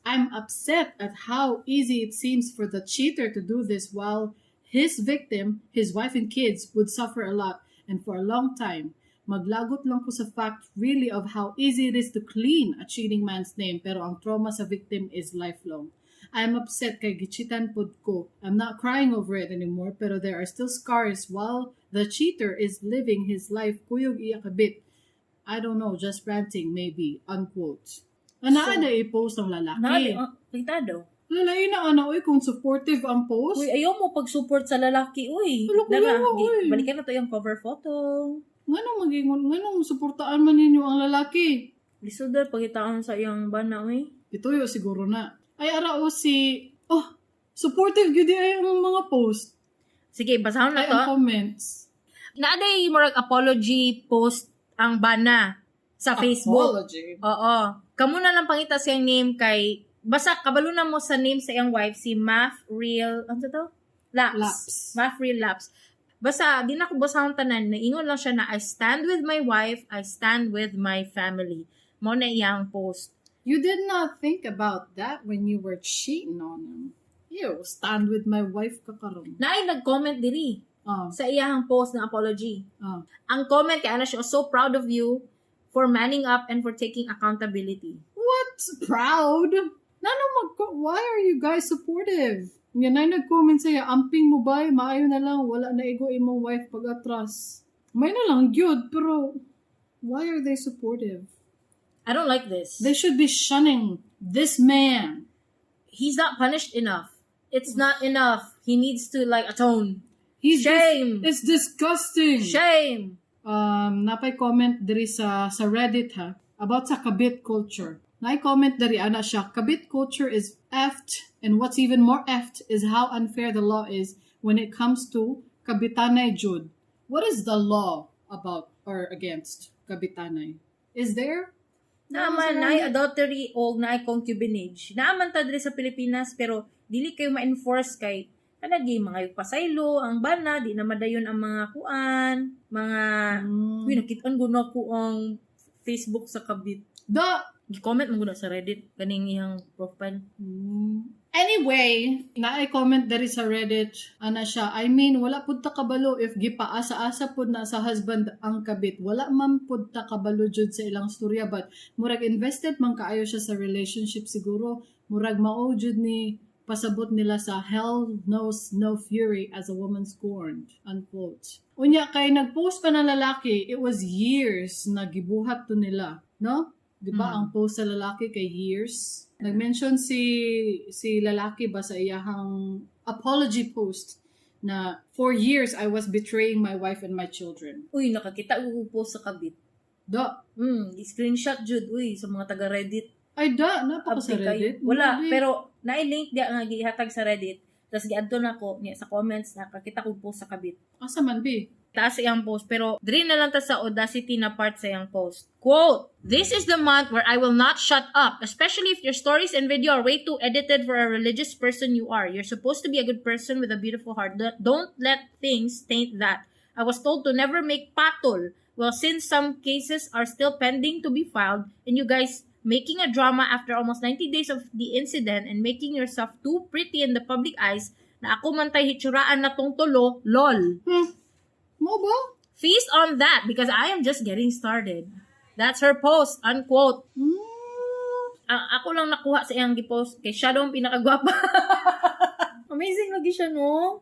I'm upset at how easy it seems for the cheater to do this while his victim, his wife and kids, would suffer a lot and for a long time. Maglagot lang ko sa fact really of how easy it is to clean a cheating man's name, pero ang trauma sa victim is lifelong. I'm upset kay gichitan pod ko. I'm not crying over it anymore, pero there are still scars while the cheater is living his life kuyog iya kabit. I don't know, just ranting maybe," unquote. Ana So, na i-post ang lalaki. Na, kita daw. Lalaki na ana oy kung supportive ang post. Uy, ayaw mo pag-support sa lalaki, uy. Wala ko Dara, yawa, uy. Balikan na to yung cover photo. Nganong magingon, nganong suportaan man ninyo ang lalaki? Lisod daw pagitaan sa iyang bana, uy. Ituyo siguro na. Ay ara o si, oh, supportive gyud ay ang mga post. Sige, basahon na Ay to. ang comments. Naaday murag apology post ang bana sa Facebook. Apology. Oo. Kamu na lang pangita siyang name kay basta kabalo na mo sa name sa iyang wife, si Math Real, ano to? Laps. Laps. Math Real Laps. Basta di na ko basahon tanan, naingon lang siya na "I stand with my wife, I stand with my family." Mo na iyang post. You did not think about that when you were cheating on him. Ew, "Stand with my wife" ka karon. Naay nag-comment diri sa iyang post ng apology. Ang comment kay ana siya, "So proud of you for manning up and for taking accountability." What? Proud? Nano mag why are you guys supportive? Nga na nag-comment sa'yo, "Amping mo ba? Maayo na lang, wala na igo imong wife pag-atras." May na lang gyud, pero why are they supportive? I don't like this. They should be shunning this man. He's not punished enough. It's not enough. He needs to, like, atone. He's Shame. It's disgusting. Shame. Naa pay comment diri sa Reddit ha, about sa kabit culture. Naay comment diri, ana siya, "Kabit culture is effed, and what's even more effed is how unfair the law is when it comes to kabitanay jud." What is the law about or against kabitanay? Is there? Naaman, naay adultery o naay concubinage. Naaman ta diri sa Pilipinas, pero dili kayo ma-enforce kay kanagi mga pasaylo ang bana, di na madayon ang mga kuan, mga Uy, nakitaan ko na ko ang Facebook sa kabit. Da. Gi-comment mo gud na sa Reddit kaning iyang profile. Anyway, naay comment diri sa Reddit, ana siya, "I mean, wala pud ta kabalo if gipaasa-asa pud na sa husband ang kabit. Wala man pud ta kabalo jud sa ilang storya, but murag invested man kaayo siya sa relationship siguro. Murag mao jud ni pasabot nila sa 'hell knows no fury as a woman scorned,'" unquote. Unya kay nagpost pa ng lalaki, it was years na gibuhat to nila, no? Di ba ang post sa lalaki kay years? Nag-mention si lalaki ba sa iyahang apology post na "For years I was betraying my wife and my children." Uy, nakakita ko post sa kabit. Da. Screenshot jud, uy, sa mga taga Reddit. Ay da, naa pa ka sa Abdi kayo. Reddit? Wala, Grabe. pero naay link diya nga gihatag sa Reddit. Tapos giadto na ko niya sa comments, nakakita ko post sa kabit. Asa man bi? Taas iyang post, pero diri na lang ta sa Audacity na part sa iyang post. Quote, "This is the month where I will not shut up, especially if your stories and video are way too edited for a religious person you are. You're supposed to be a good person with a beautiful heart. Don't let things taint that. I was told to never make patol. Well, since some cases are still pending to be filed, and you guys making a drama after almost 90 days of the incident and making yourself too pretty in the public eyes, na ako man tay hitsuraan na tong tulo, lol. Mo ba? Feast on that because I am just getting started. That's her post," unquote. Ang ako lang nakuha sa iyang gipost kay siya daw ang pinakagwapa. Amazing lagi siya, no?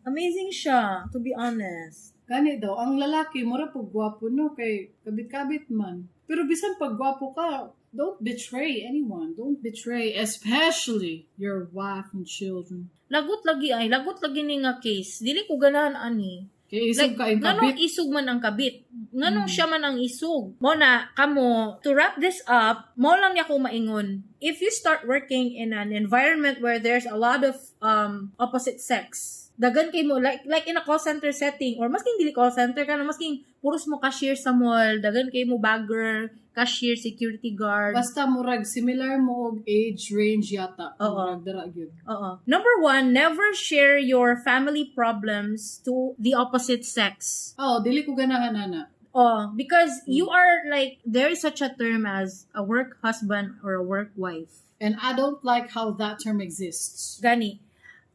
Amazing siya, to be honest. Gani daw, ang lalaki, mura pag gwapo, no, kay kabit-kabit man. Pero bisan pag gwapo ka, don't betray anyone. Don't betray, especially your wife and children. Lagot lagi ay, lagot lagi ni nga case. Dili ko ganahan ani. Kay isog ka yung Nganong kabit. Isog man ang kabit? Nganong siya man ang isog? Mo na, kamo, to wrap this up, mo lang niya ko maingon. If you start working in an environment where there's a lot of opposite sex, dagan kay mo, like in a call center setting, or masking dili call center ka na, masking puros mo cashier sa mall, dagan kay mo bagger, cashier, security guard. Basta murag similar mo og age range yata. Oo. Murag dara gyud. Oo. Number one, never share your family problems to the opposite sex. Oh, dili ko ganahan ana. Oh, because you are like, there is such a term as a work husband or a work wife. And I don't like how that term exists. Gani,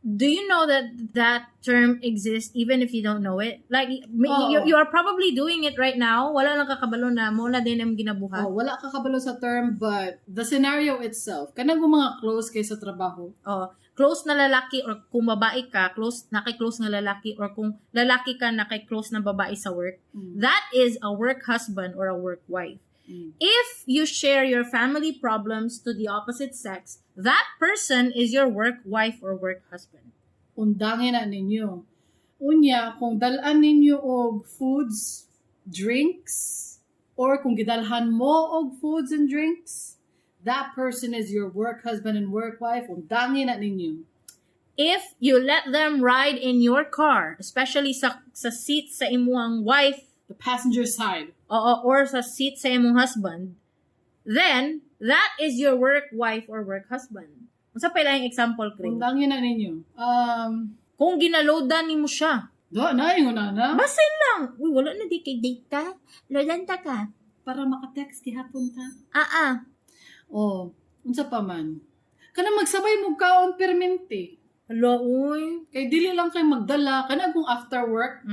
do you know that that term exists even if you don't know it? Like, Oo. you are probably doing it right now. Wala lang kakabalo na mo na din ang ginabuhat. Oh, wala ka kabalo sa term, but the scenario itself, kanang kung mga close kay sa trabaho. Oh, close na lalaki or kung babae ka, close na kay close nga lalaki or kung lalaki ka na kay close na babae sa work. That is a work husband or a work wife. If you share your family problems to the opposite sex, that person is your work wife or work husband. Undangin na ninyo. Unya, kung dalan ninyo og foods, drinks, or kung gidalhan mo og foods and drinks, that person is your work husband and work wife. Undangin na ninyo. If you let them ride in your car, especially sa seat sa imuang wife The passenger side. Oo, or sa seat sa imong husband, then that is your work wife or work husband. Unsa pa ilang example, Craig? Undangin na ninyo. Kung ginaloadan nimo siya, Do, na, ingon na na. Basin lang. Uy, wala na di kay data. Loadan ta ka. Para maka-text gihapon ta. Ah, ah. Oh, unsa pa man. Kana magsabay mo kaon permente. Hala, uy. Kay dili lang kay magdala kana kung after work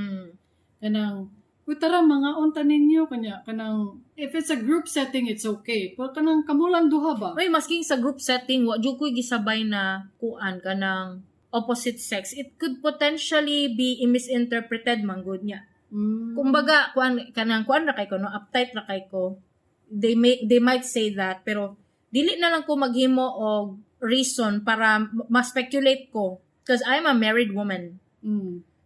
kanang, "Uy, tara, mga unta ninyo," kanya kanang if it's a group setting, it's okay. Pero kanang kamulang duha ba? Uy, masking sa group setting, wa jud ko'y gisabay na kuan kanang opposite sex. It could potentially be misinterpreted man gud niya. Kumbaga, kuan kanang kuan ra kay ko, no, uptight ra kay ko. They might say that, pero dili na lang ko maghimo og reason para ma-speculate ko because I'm a married woman.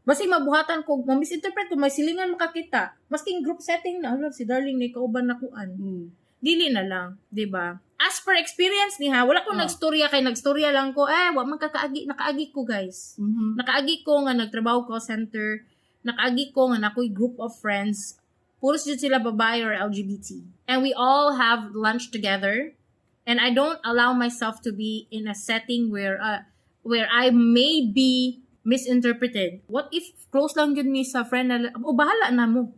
Basi mabuhatan ko, ma-misinterpret ko, may silingan makakita. Masking group setting na, ala, si darling ni kauban nakuan. Dili na lang, 'di ba? As per experience ni ha, wala ko nagstorya kay nagstorya lang ko, eh, wa man kakaagi, nakaagi ko, guys. Nakaagi ko nga nagtrabaho call center, nakaagi ko nga nakoy group of friends, puros jud sila babae or LGBT. And we all have lunch together. And I don't allow myself to be in a setting where I may be misinterpreted. What if close lang yun mi sa friend na, o bahala na mo.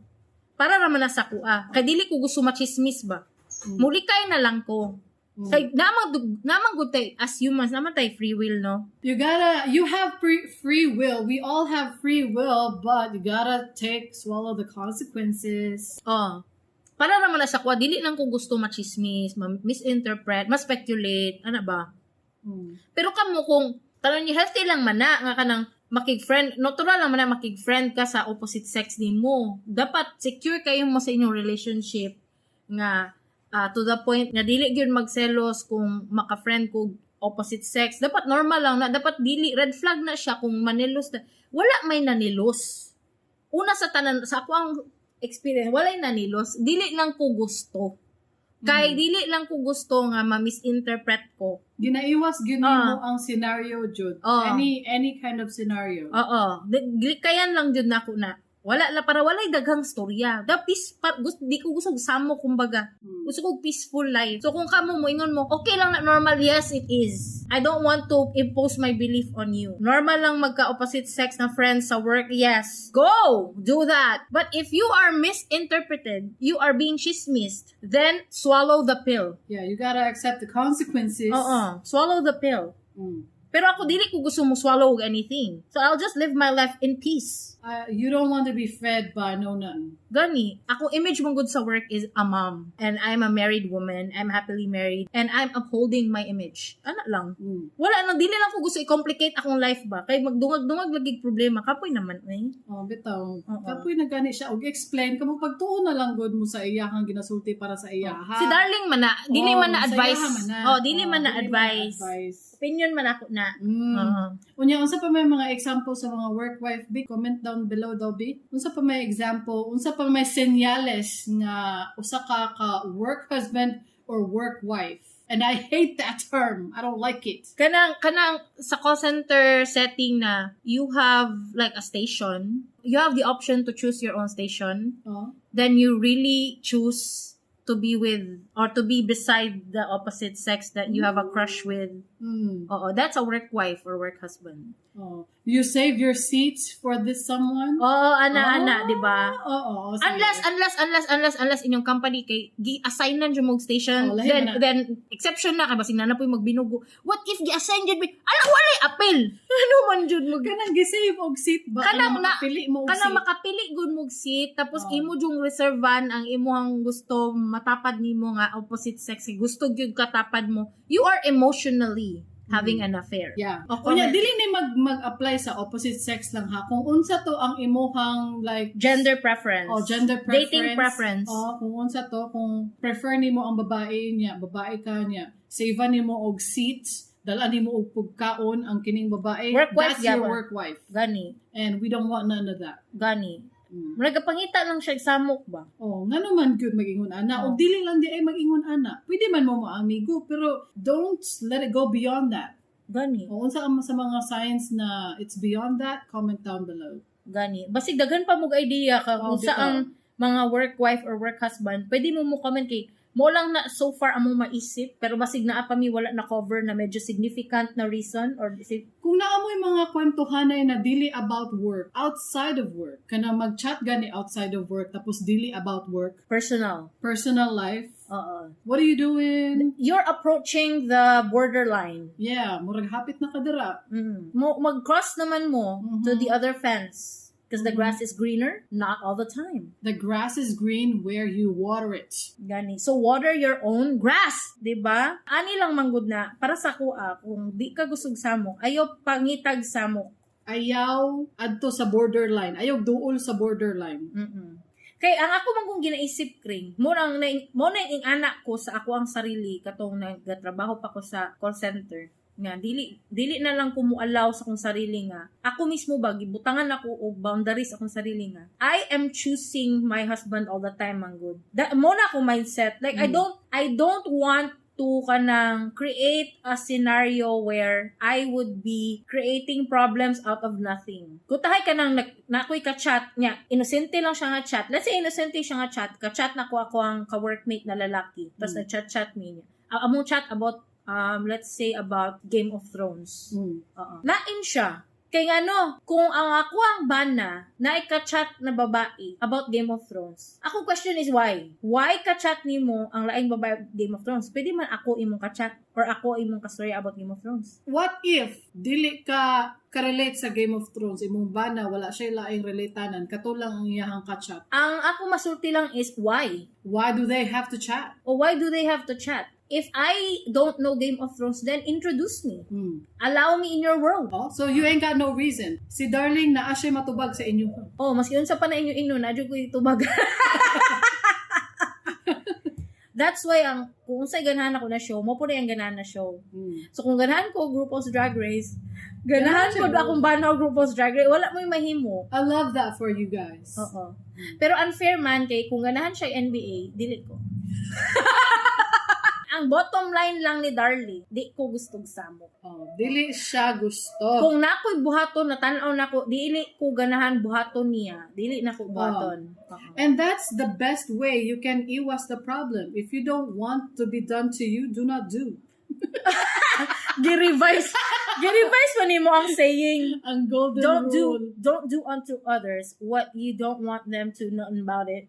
Para raman na sa kuha. Kay dili ko gusto machismis ba. Mulikay na lang ko. Kay namang gud tay as humans, naman tay free will, no? You have free will. We all have free will, but you gotta take, swallow the consequences. Oh. Para naman na sa kuha, dili lang ko gusto machismis, ma-misinterpret, ma-speculate, ana ba? Pero kamo kung tanan niyo healthy lang man na nga kanang makig-friend, natural lang man na makig-friend ka sa opposite sex nimo. Dapat secure kayo mo sa inyong relationship nga to the point nga dili gyud magselos kung maka-friend ko opposite sex. Dapat normal lang na, dapat dili red flag na siya kung manilos na. Wala may nanilos. Una sa tanan sa ako ang experience, walay nanilos, dili lang ko gusto. Kay dili lang ko gusto nga ma-misinterpret ko. Ginaiwas gyud nimo ang scenario jud. Any kind of scenario. Oo. Gilikayan lang jud nako na. Wala la para walay daghang storya. Da peace pa, gusto, di ko gusto samo kumbaga. Gusto ko peaceful life. So kung kamo mo ingon mo, okay lang na normal, yes it is. I don't want to impose my belief on you. Normal lang magka-opposite sex na friends sa work, yes. Go! Do that. But if you are misinterpreted, you are being chismised, then swallow the pill. Yeah, you gotta accept the consequences. Oo. Swallow the pill. Pero ako dili ko gusto mo swallow og anything. So I'll just live my life in peace. You don't want to be fed by no nothing. Gani, ako image mong good sa work is a mom. And I'm a married woman. I'm happily married. And I'm upholding my image. Ana lang. Wala nang, dili lang ko gusto i-complicate akong life ba. Kay magdungag-dungag lagi problema. Kapoy naman eh. Oh, bitaw. Oo. Kapoy na gani siya og explain kamo pagtuo na lang gud mo sa iyahang ginasulti para sa iyaha. Si darling man na, dili Oh, man na sa advice. iyaha man na. Oh, dili Oh, man na dili man na advice. advice. Opinion man ako na. Oo. Unya, unsa pa may mga example sa mga work wife bi? Comment down below daw bi. Unsa pa may example, unsa pa may senyales nga usa ka ka work husband or work wife? And I hate that term. I don't like it. Kanang sa call center setting na you have like a station, you have the option to choose your own station. Oh. Then you really choose to be with or to be beside the opposite sex that you have a crush with. Oo, that's a work wife or work husband. Oh. You save your seats for this someone? Oo, ana ana, di ba? Oo, sige. Unless inyong company kay gi-assign na jud mo og station, Oh, lahi then man na. then exception na kay basig na na po'y magbinugo. What if gi-assign jud mi? Ala, walay appeal. Ano man jud mo Kanang gi-save og seat ba? Kanang Kanang makapili mo og kanang seat. Makapili gud mo og seat tapos Oo. Imo jung reservan ang imuhang gusto matapad nimo nga opposite sex, gusto gyud katapad mo, you are emotionally having an affair. O, Unya comment. Dili ni mag-apply sa opposite sex lang ha. Kung unsa to ang imuhang like Gender preference. Oh, gender preference. Dating preference. Oh, kung unsa to, kung prefer nimo ang babae niya, babae ka niya, save nimo og seats, dala nimo og pugkaon ang kining babae. Work wife that's your gyapon. Work wife. Gani. And we don't want none of that. Gani. Nagapangita lang siya og samok ba. Oh, ngano man gyud mag-ingon ana. Oh. Og dili lang di ay mag-ingon ana. Pwede man mo amigo, pero don't let it go beyond that. Gani. O unsa ang sa mga signs na it's beyond that, comment down below. Gani. Basig daghan pa mo idea ka Oh, kung sa bitaw. ang mga work wife or work husband, pwede mo mo comment kay mo lang na so far among maisip pero basig naa pa mi wala na cover na medyo significant na reason or Kung naa mo'y mga kwentuhanay na dili about work, outside of work, kana mag-chat gani outside of work, tapos dili about work, personal. Personal life, Oo. What are you doing? You're approaching the borderline. Yeah, murag hapit na kadira. Mo mag-cross naman mo to the other fence because the grass is greener not all the time. The grass is green where you water it. Gani. So water your own grass, 'di ba? Ani lang manggod na para sa kuha kung di ka gustog samok, ayaw pangitag samok. Ayaw adto sa borderline. Ayaw duol sa borderline. Kay ang ako man kung ginaisip kring, mo na ing anak ko sa ako ang sarili katong nagatrabaho pa ko sa call center. Nga dili na lang ko mo-allow sa akong sarili nga. Ako mismo ba gibutangan ako og boundaries akong sarili nga. I am choosing my husband all the time man gud. That mao na ako mindset. Like I don't want to kanang create a scenario where I would be creating problems out of nothing. Kutahay kanang na ako'y ka-chat niya, inosente lang siya nga chat. Let's say inosente siya nga chat, ka-chat na ko ako ang ka-workmate na lalaki. Tapos nag-chat-chat mi niya. Among chat about let's say about Game of Thrones. Oo. Lain siya. Kay ngano, kung ang ako ang bana na ka-chat na babae about Game of Thrones, ako question is why? Why ka-chat nimo ang laing babae Game of Thrones? Pwede man ako imong ka-chat or ako imong ka-story about Game of Thrones. What if dili ka ka-relate sa Game of Thrones, imong bana wala siya laing relatanan, kato lang ang iyahang ka-chat? Ang ako masulti lang is why? Why do they have to chat? Or why do they have to chat? If I don't know Game of Thrones, then introduce me. Allow me in your world. Oh, so you ain't got no reason. Si Darling naa siya matubag sa inyo. Oh, maski unsa pa na inyo ingnon, naa jud ko'y tubag. That's why ang kung unsay ganahan ako na show, mao pud ang ganahan na show. So kung ganahan ko RuPaul's Drag Race, ganahan Ganahan ko siya. Akong bana og RuPaul's Drag Race, wala mo'y mahimo. I love that for you guys. Oo. Pero unfair man kay kung ganahan siya NBA, dili ko. Ang bottom line lang ni Darlie, di ko gustong samok. Oh, dili siya gusto. Kung nako'y buhaton, natanaw nako, dili ko ganahan buhaton niya. Dili na ko buhaton. Oo. And that's the best way you can iwas the problem. If you don't want to be done to you, do not do. Gi-revise man nimo ang saying. Ang golden Don't do rule. Don't do unto others what you don't want them to know about it.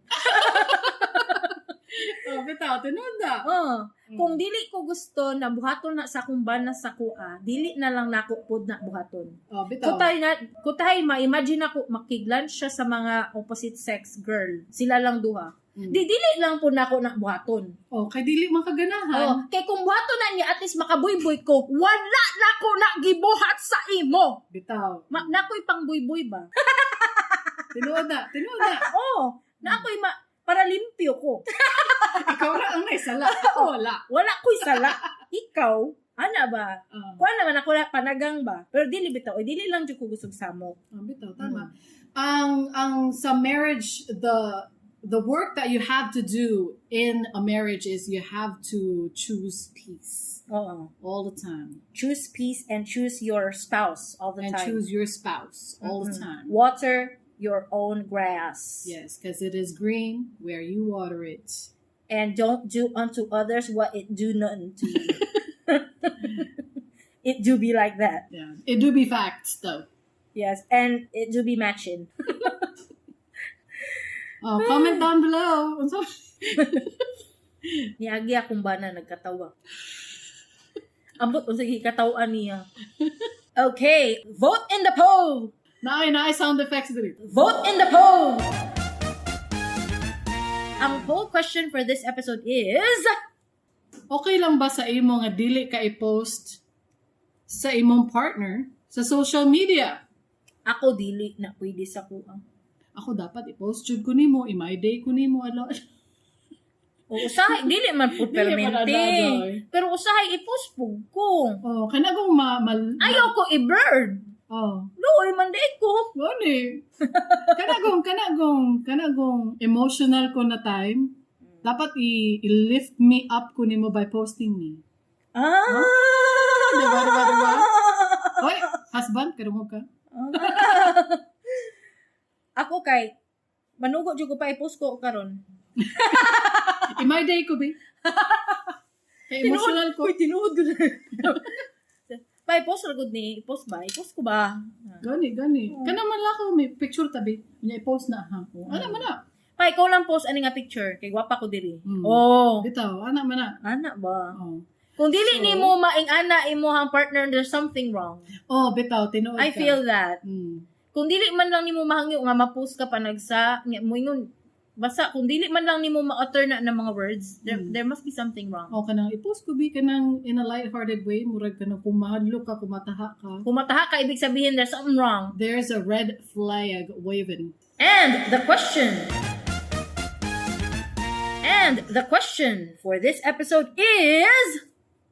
Oh, bitaw, tinuod na. Oh, kung dili ko gusto na buhaton na sa akong bana sa kuha, dili na lang nako pud na buhaton. Oh, bitaw. Kutay na kutay ma-imagine ako makiglan siya sa mga opposite sex girl. Sila lang duha. Di dili lang po nako na buhaton. Oh, kay dili man kaganahan. Oh, kay kung buhaton na niya at least makabuyboy ko, wala na ko na gibuhat sa imo. Bitaw. Ma, nakoy pangbuyboy ba? Tinuod na, tinuod na. Oh, na ako'y ma para limpyo ko. Ikaw ra ang naisala. Ako wala. Wala ko'y sala. Ikaw, ana ba? Oh, Kuha naman ako na panagang ba? Pero dili bitaw, oy, dili lang jud ko gustog samok. Oh, bitaw, tama. Ang sa marriage, the work that you have to do in a marriage is you have to choose peace Oo. All the time. Choose peace and choose your spouse all the And time. choose your spouse all the time. Water your own grass. Yes, because it is green where you water it. And don't do unto others what it do nothing to you. It do be like that. Yeah. It do be facts though. Yes, and it do be matching. Oh, comment down below. Unsa- Niagi akong bana nagkatawa. Ambot unsa gikatawan niya. Okay, vote in the poll. Naay naay sound effects diri. Vote in the poll. Ang poll question for this episode is Okay lang ba sa imo nga dili ka i-post sa imong partner sa social media? Ako dili na pwede sa kuang. Ako dapat i-post jud ko nimo, i-my day ko nimo alo. O usahay dili man po Dili man permente. na, Pero usahay i-post pug ko. Oh, kana kung ma, mal Ayaw ko i-bird. Oh, Luoy man di ko. gani. Kana gong emotional ko na time. Dapat i-lift me up ko nimo by posting me. Ah. Diba? Hoy, husband, kadungog ka. Ako kay manugo jud ko pa i-post ko karon. I-my day ko, be. Kay emotional ko. Uy, tinuod ko na. Pa i-post ra gud ni, i-post ba? I-post ko ba? Gani, gani. Kana man lang ako, may picture tabi. Nya i-post na ha. Oh, ana man na. Pa ikaw lang post ani nga picture kay gwapa ko diri. Oh. Bitaw, ana man na. Ana ba? Oh. Kung dili So- nimo maing ana imo ang partner, there's something wrong. Oh, bitaw, tinuod I ka. feel that. Kung dili man lang nimo mahangyo nga ma-post ka pa nagsa nga moingon basta kung dili man lang nimo ma-utter na ng mga words, there, there must be something wrong. O kanang i-post ko bi kanang in a light-hearted way, murag kanang kung mahadlok ka, kumataha ka. Kung mataha ka, ibig sabihin there's something wrong. There's a red flag waving. And the question for this episode is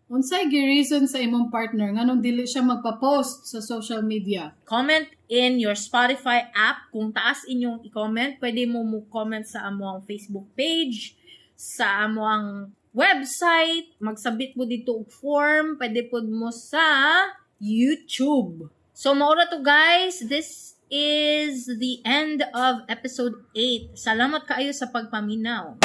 Unsay gi-reason sa imong partner nganong dili siya magpa-post sa social media? Comment in your Spotify app. Kung taas inyong i-comment, pwede mo mo comment sa among Facebook page, sa among website, magsabit mo dito og form, pwede pod mo sa YouTube. So mao ra to, guys, this is the end of episode 8. Salamat kaayo sa pagpaminaw.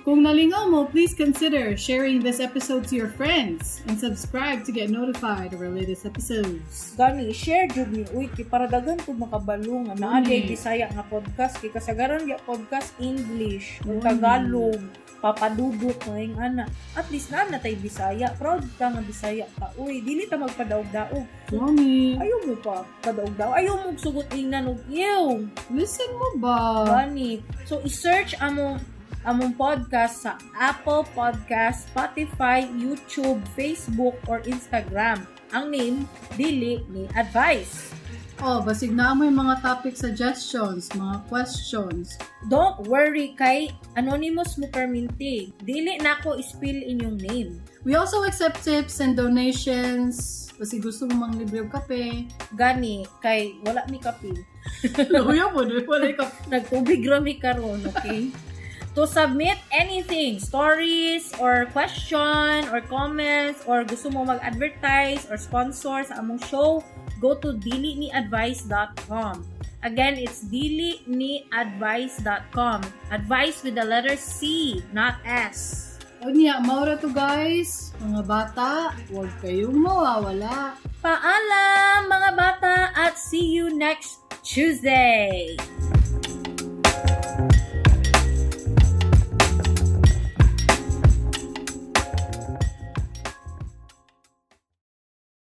Kung nalingaw mo, please consider sharing this episode to your friends and subscribe to get notified of our latest episodes. Gani, share jud ni uy kay para daghan pud makabalo nga naa Mm. mm. Bisaya nga podcast kay kasagaran gyud podcast English o Tagalog, papadudot mo yung ana. At least naa na tay Bisaya. Proud ka nga Bisaya ka. Uy, dili ta magpadaog-daog. Mommy, Ayaw mo pa padaog-daog. Ayaw mo sugot ingnan og ew. Listen mo ba? Gani. So i-search among podcast sa Apple Podcast, Spotify, YouTube, Facebook, or Instagram. Ang name, Dili Ni Advice. Oh, basig na mo yung mga topic suggestions, mga questions. Don't worry kay anonymous mo perminti. Dili na ko spill inyong name. We also accept tips and donations. Basig gusto mo mang libre og kape. Gani kay wala mi kape. Luya mo, di wala kape. Nagtubig ra mi karon, okay? To submit anything, stories or question or comments or gusto mo mag-advertise or sponsor sa among show, go to diliniadvice.com. Again, it's diliniadvice.com. Advice with the letter C, not S. Unya, mao ra to, guys. Mga bata, huwag kayong mawawala. Paalam, mga bata, at see you next Tuesday!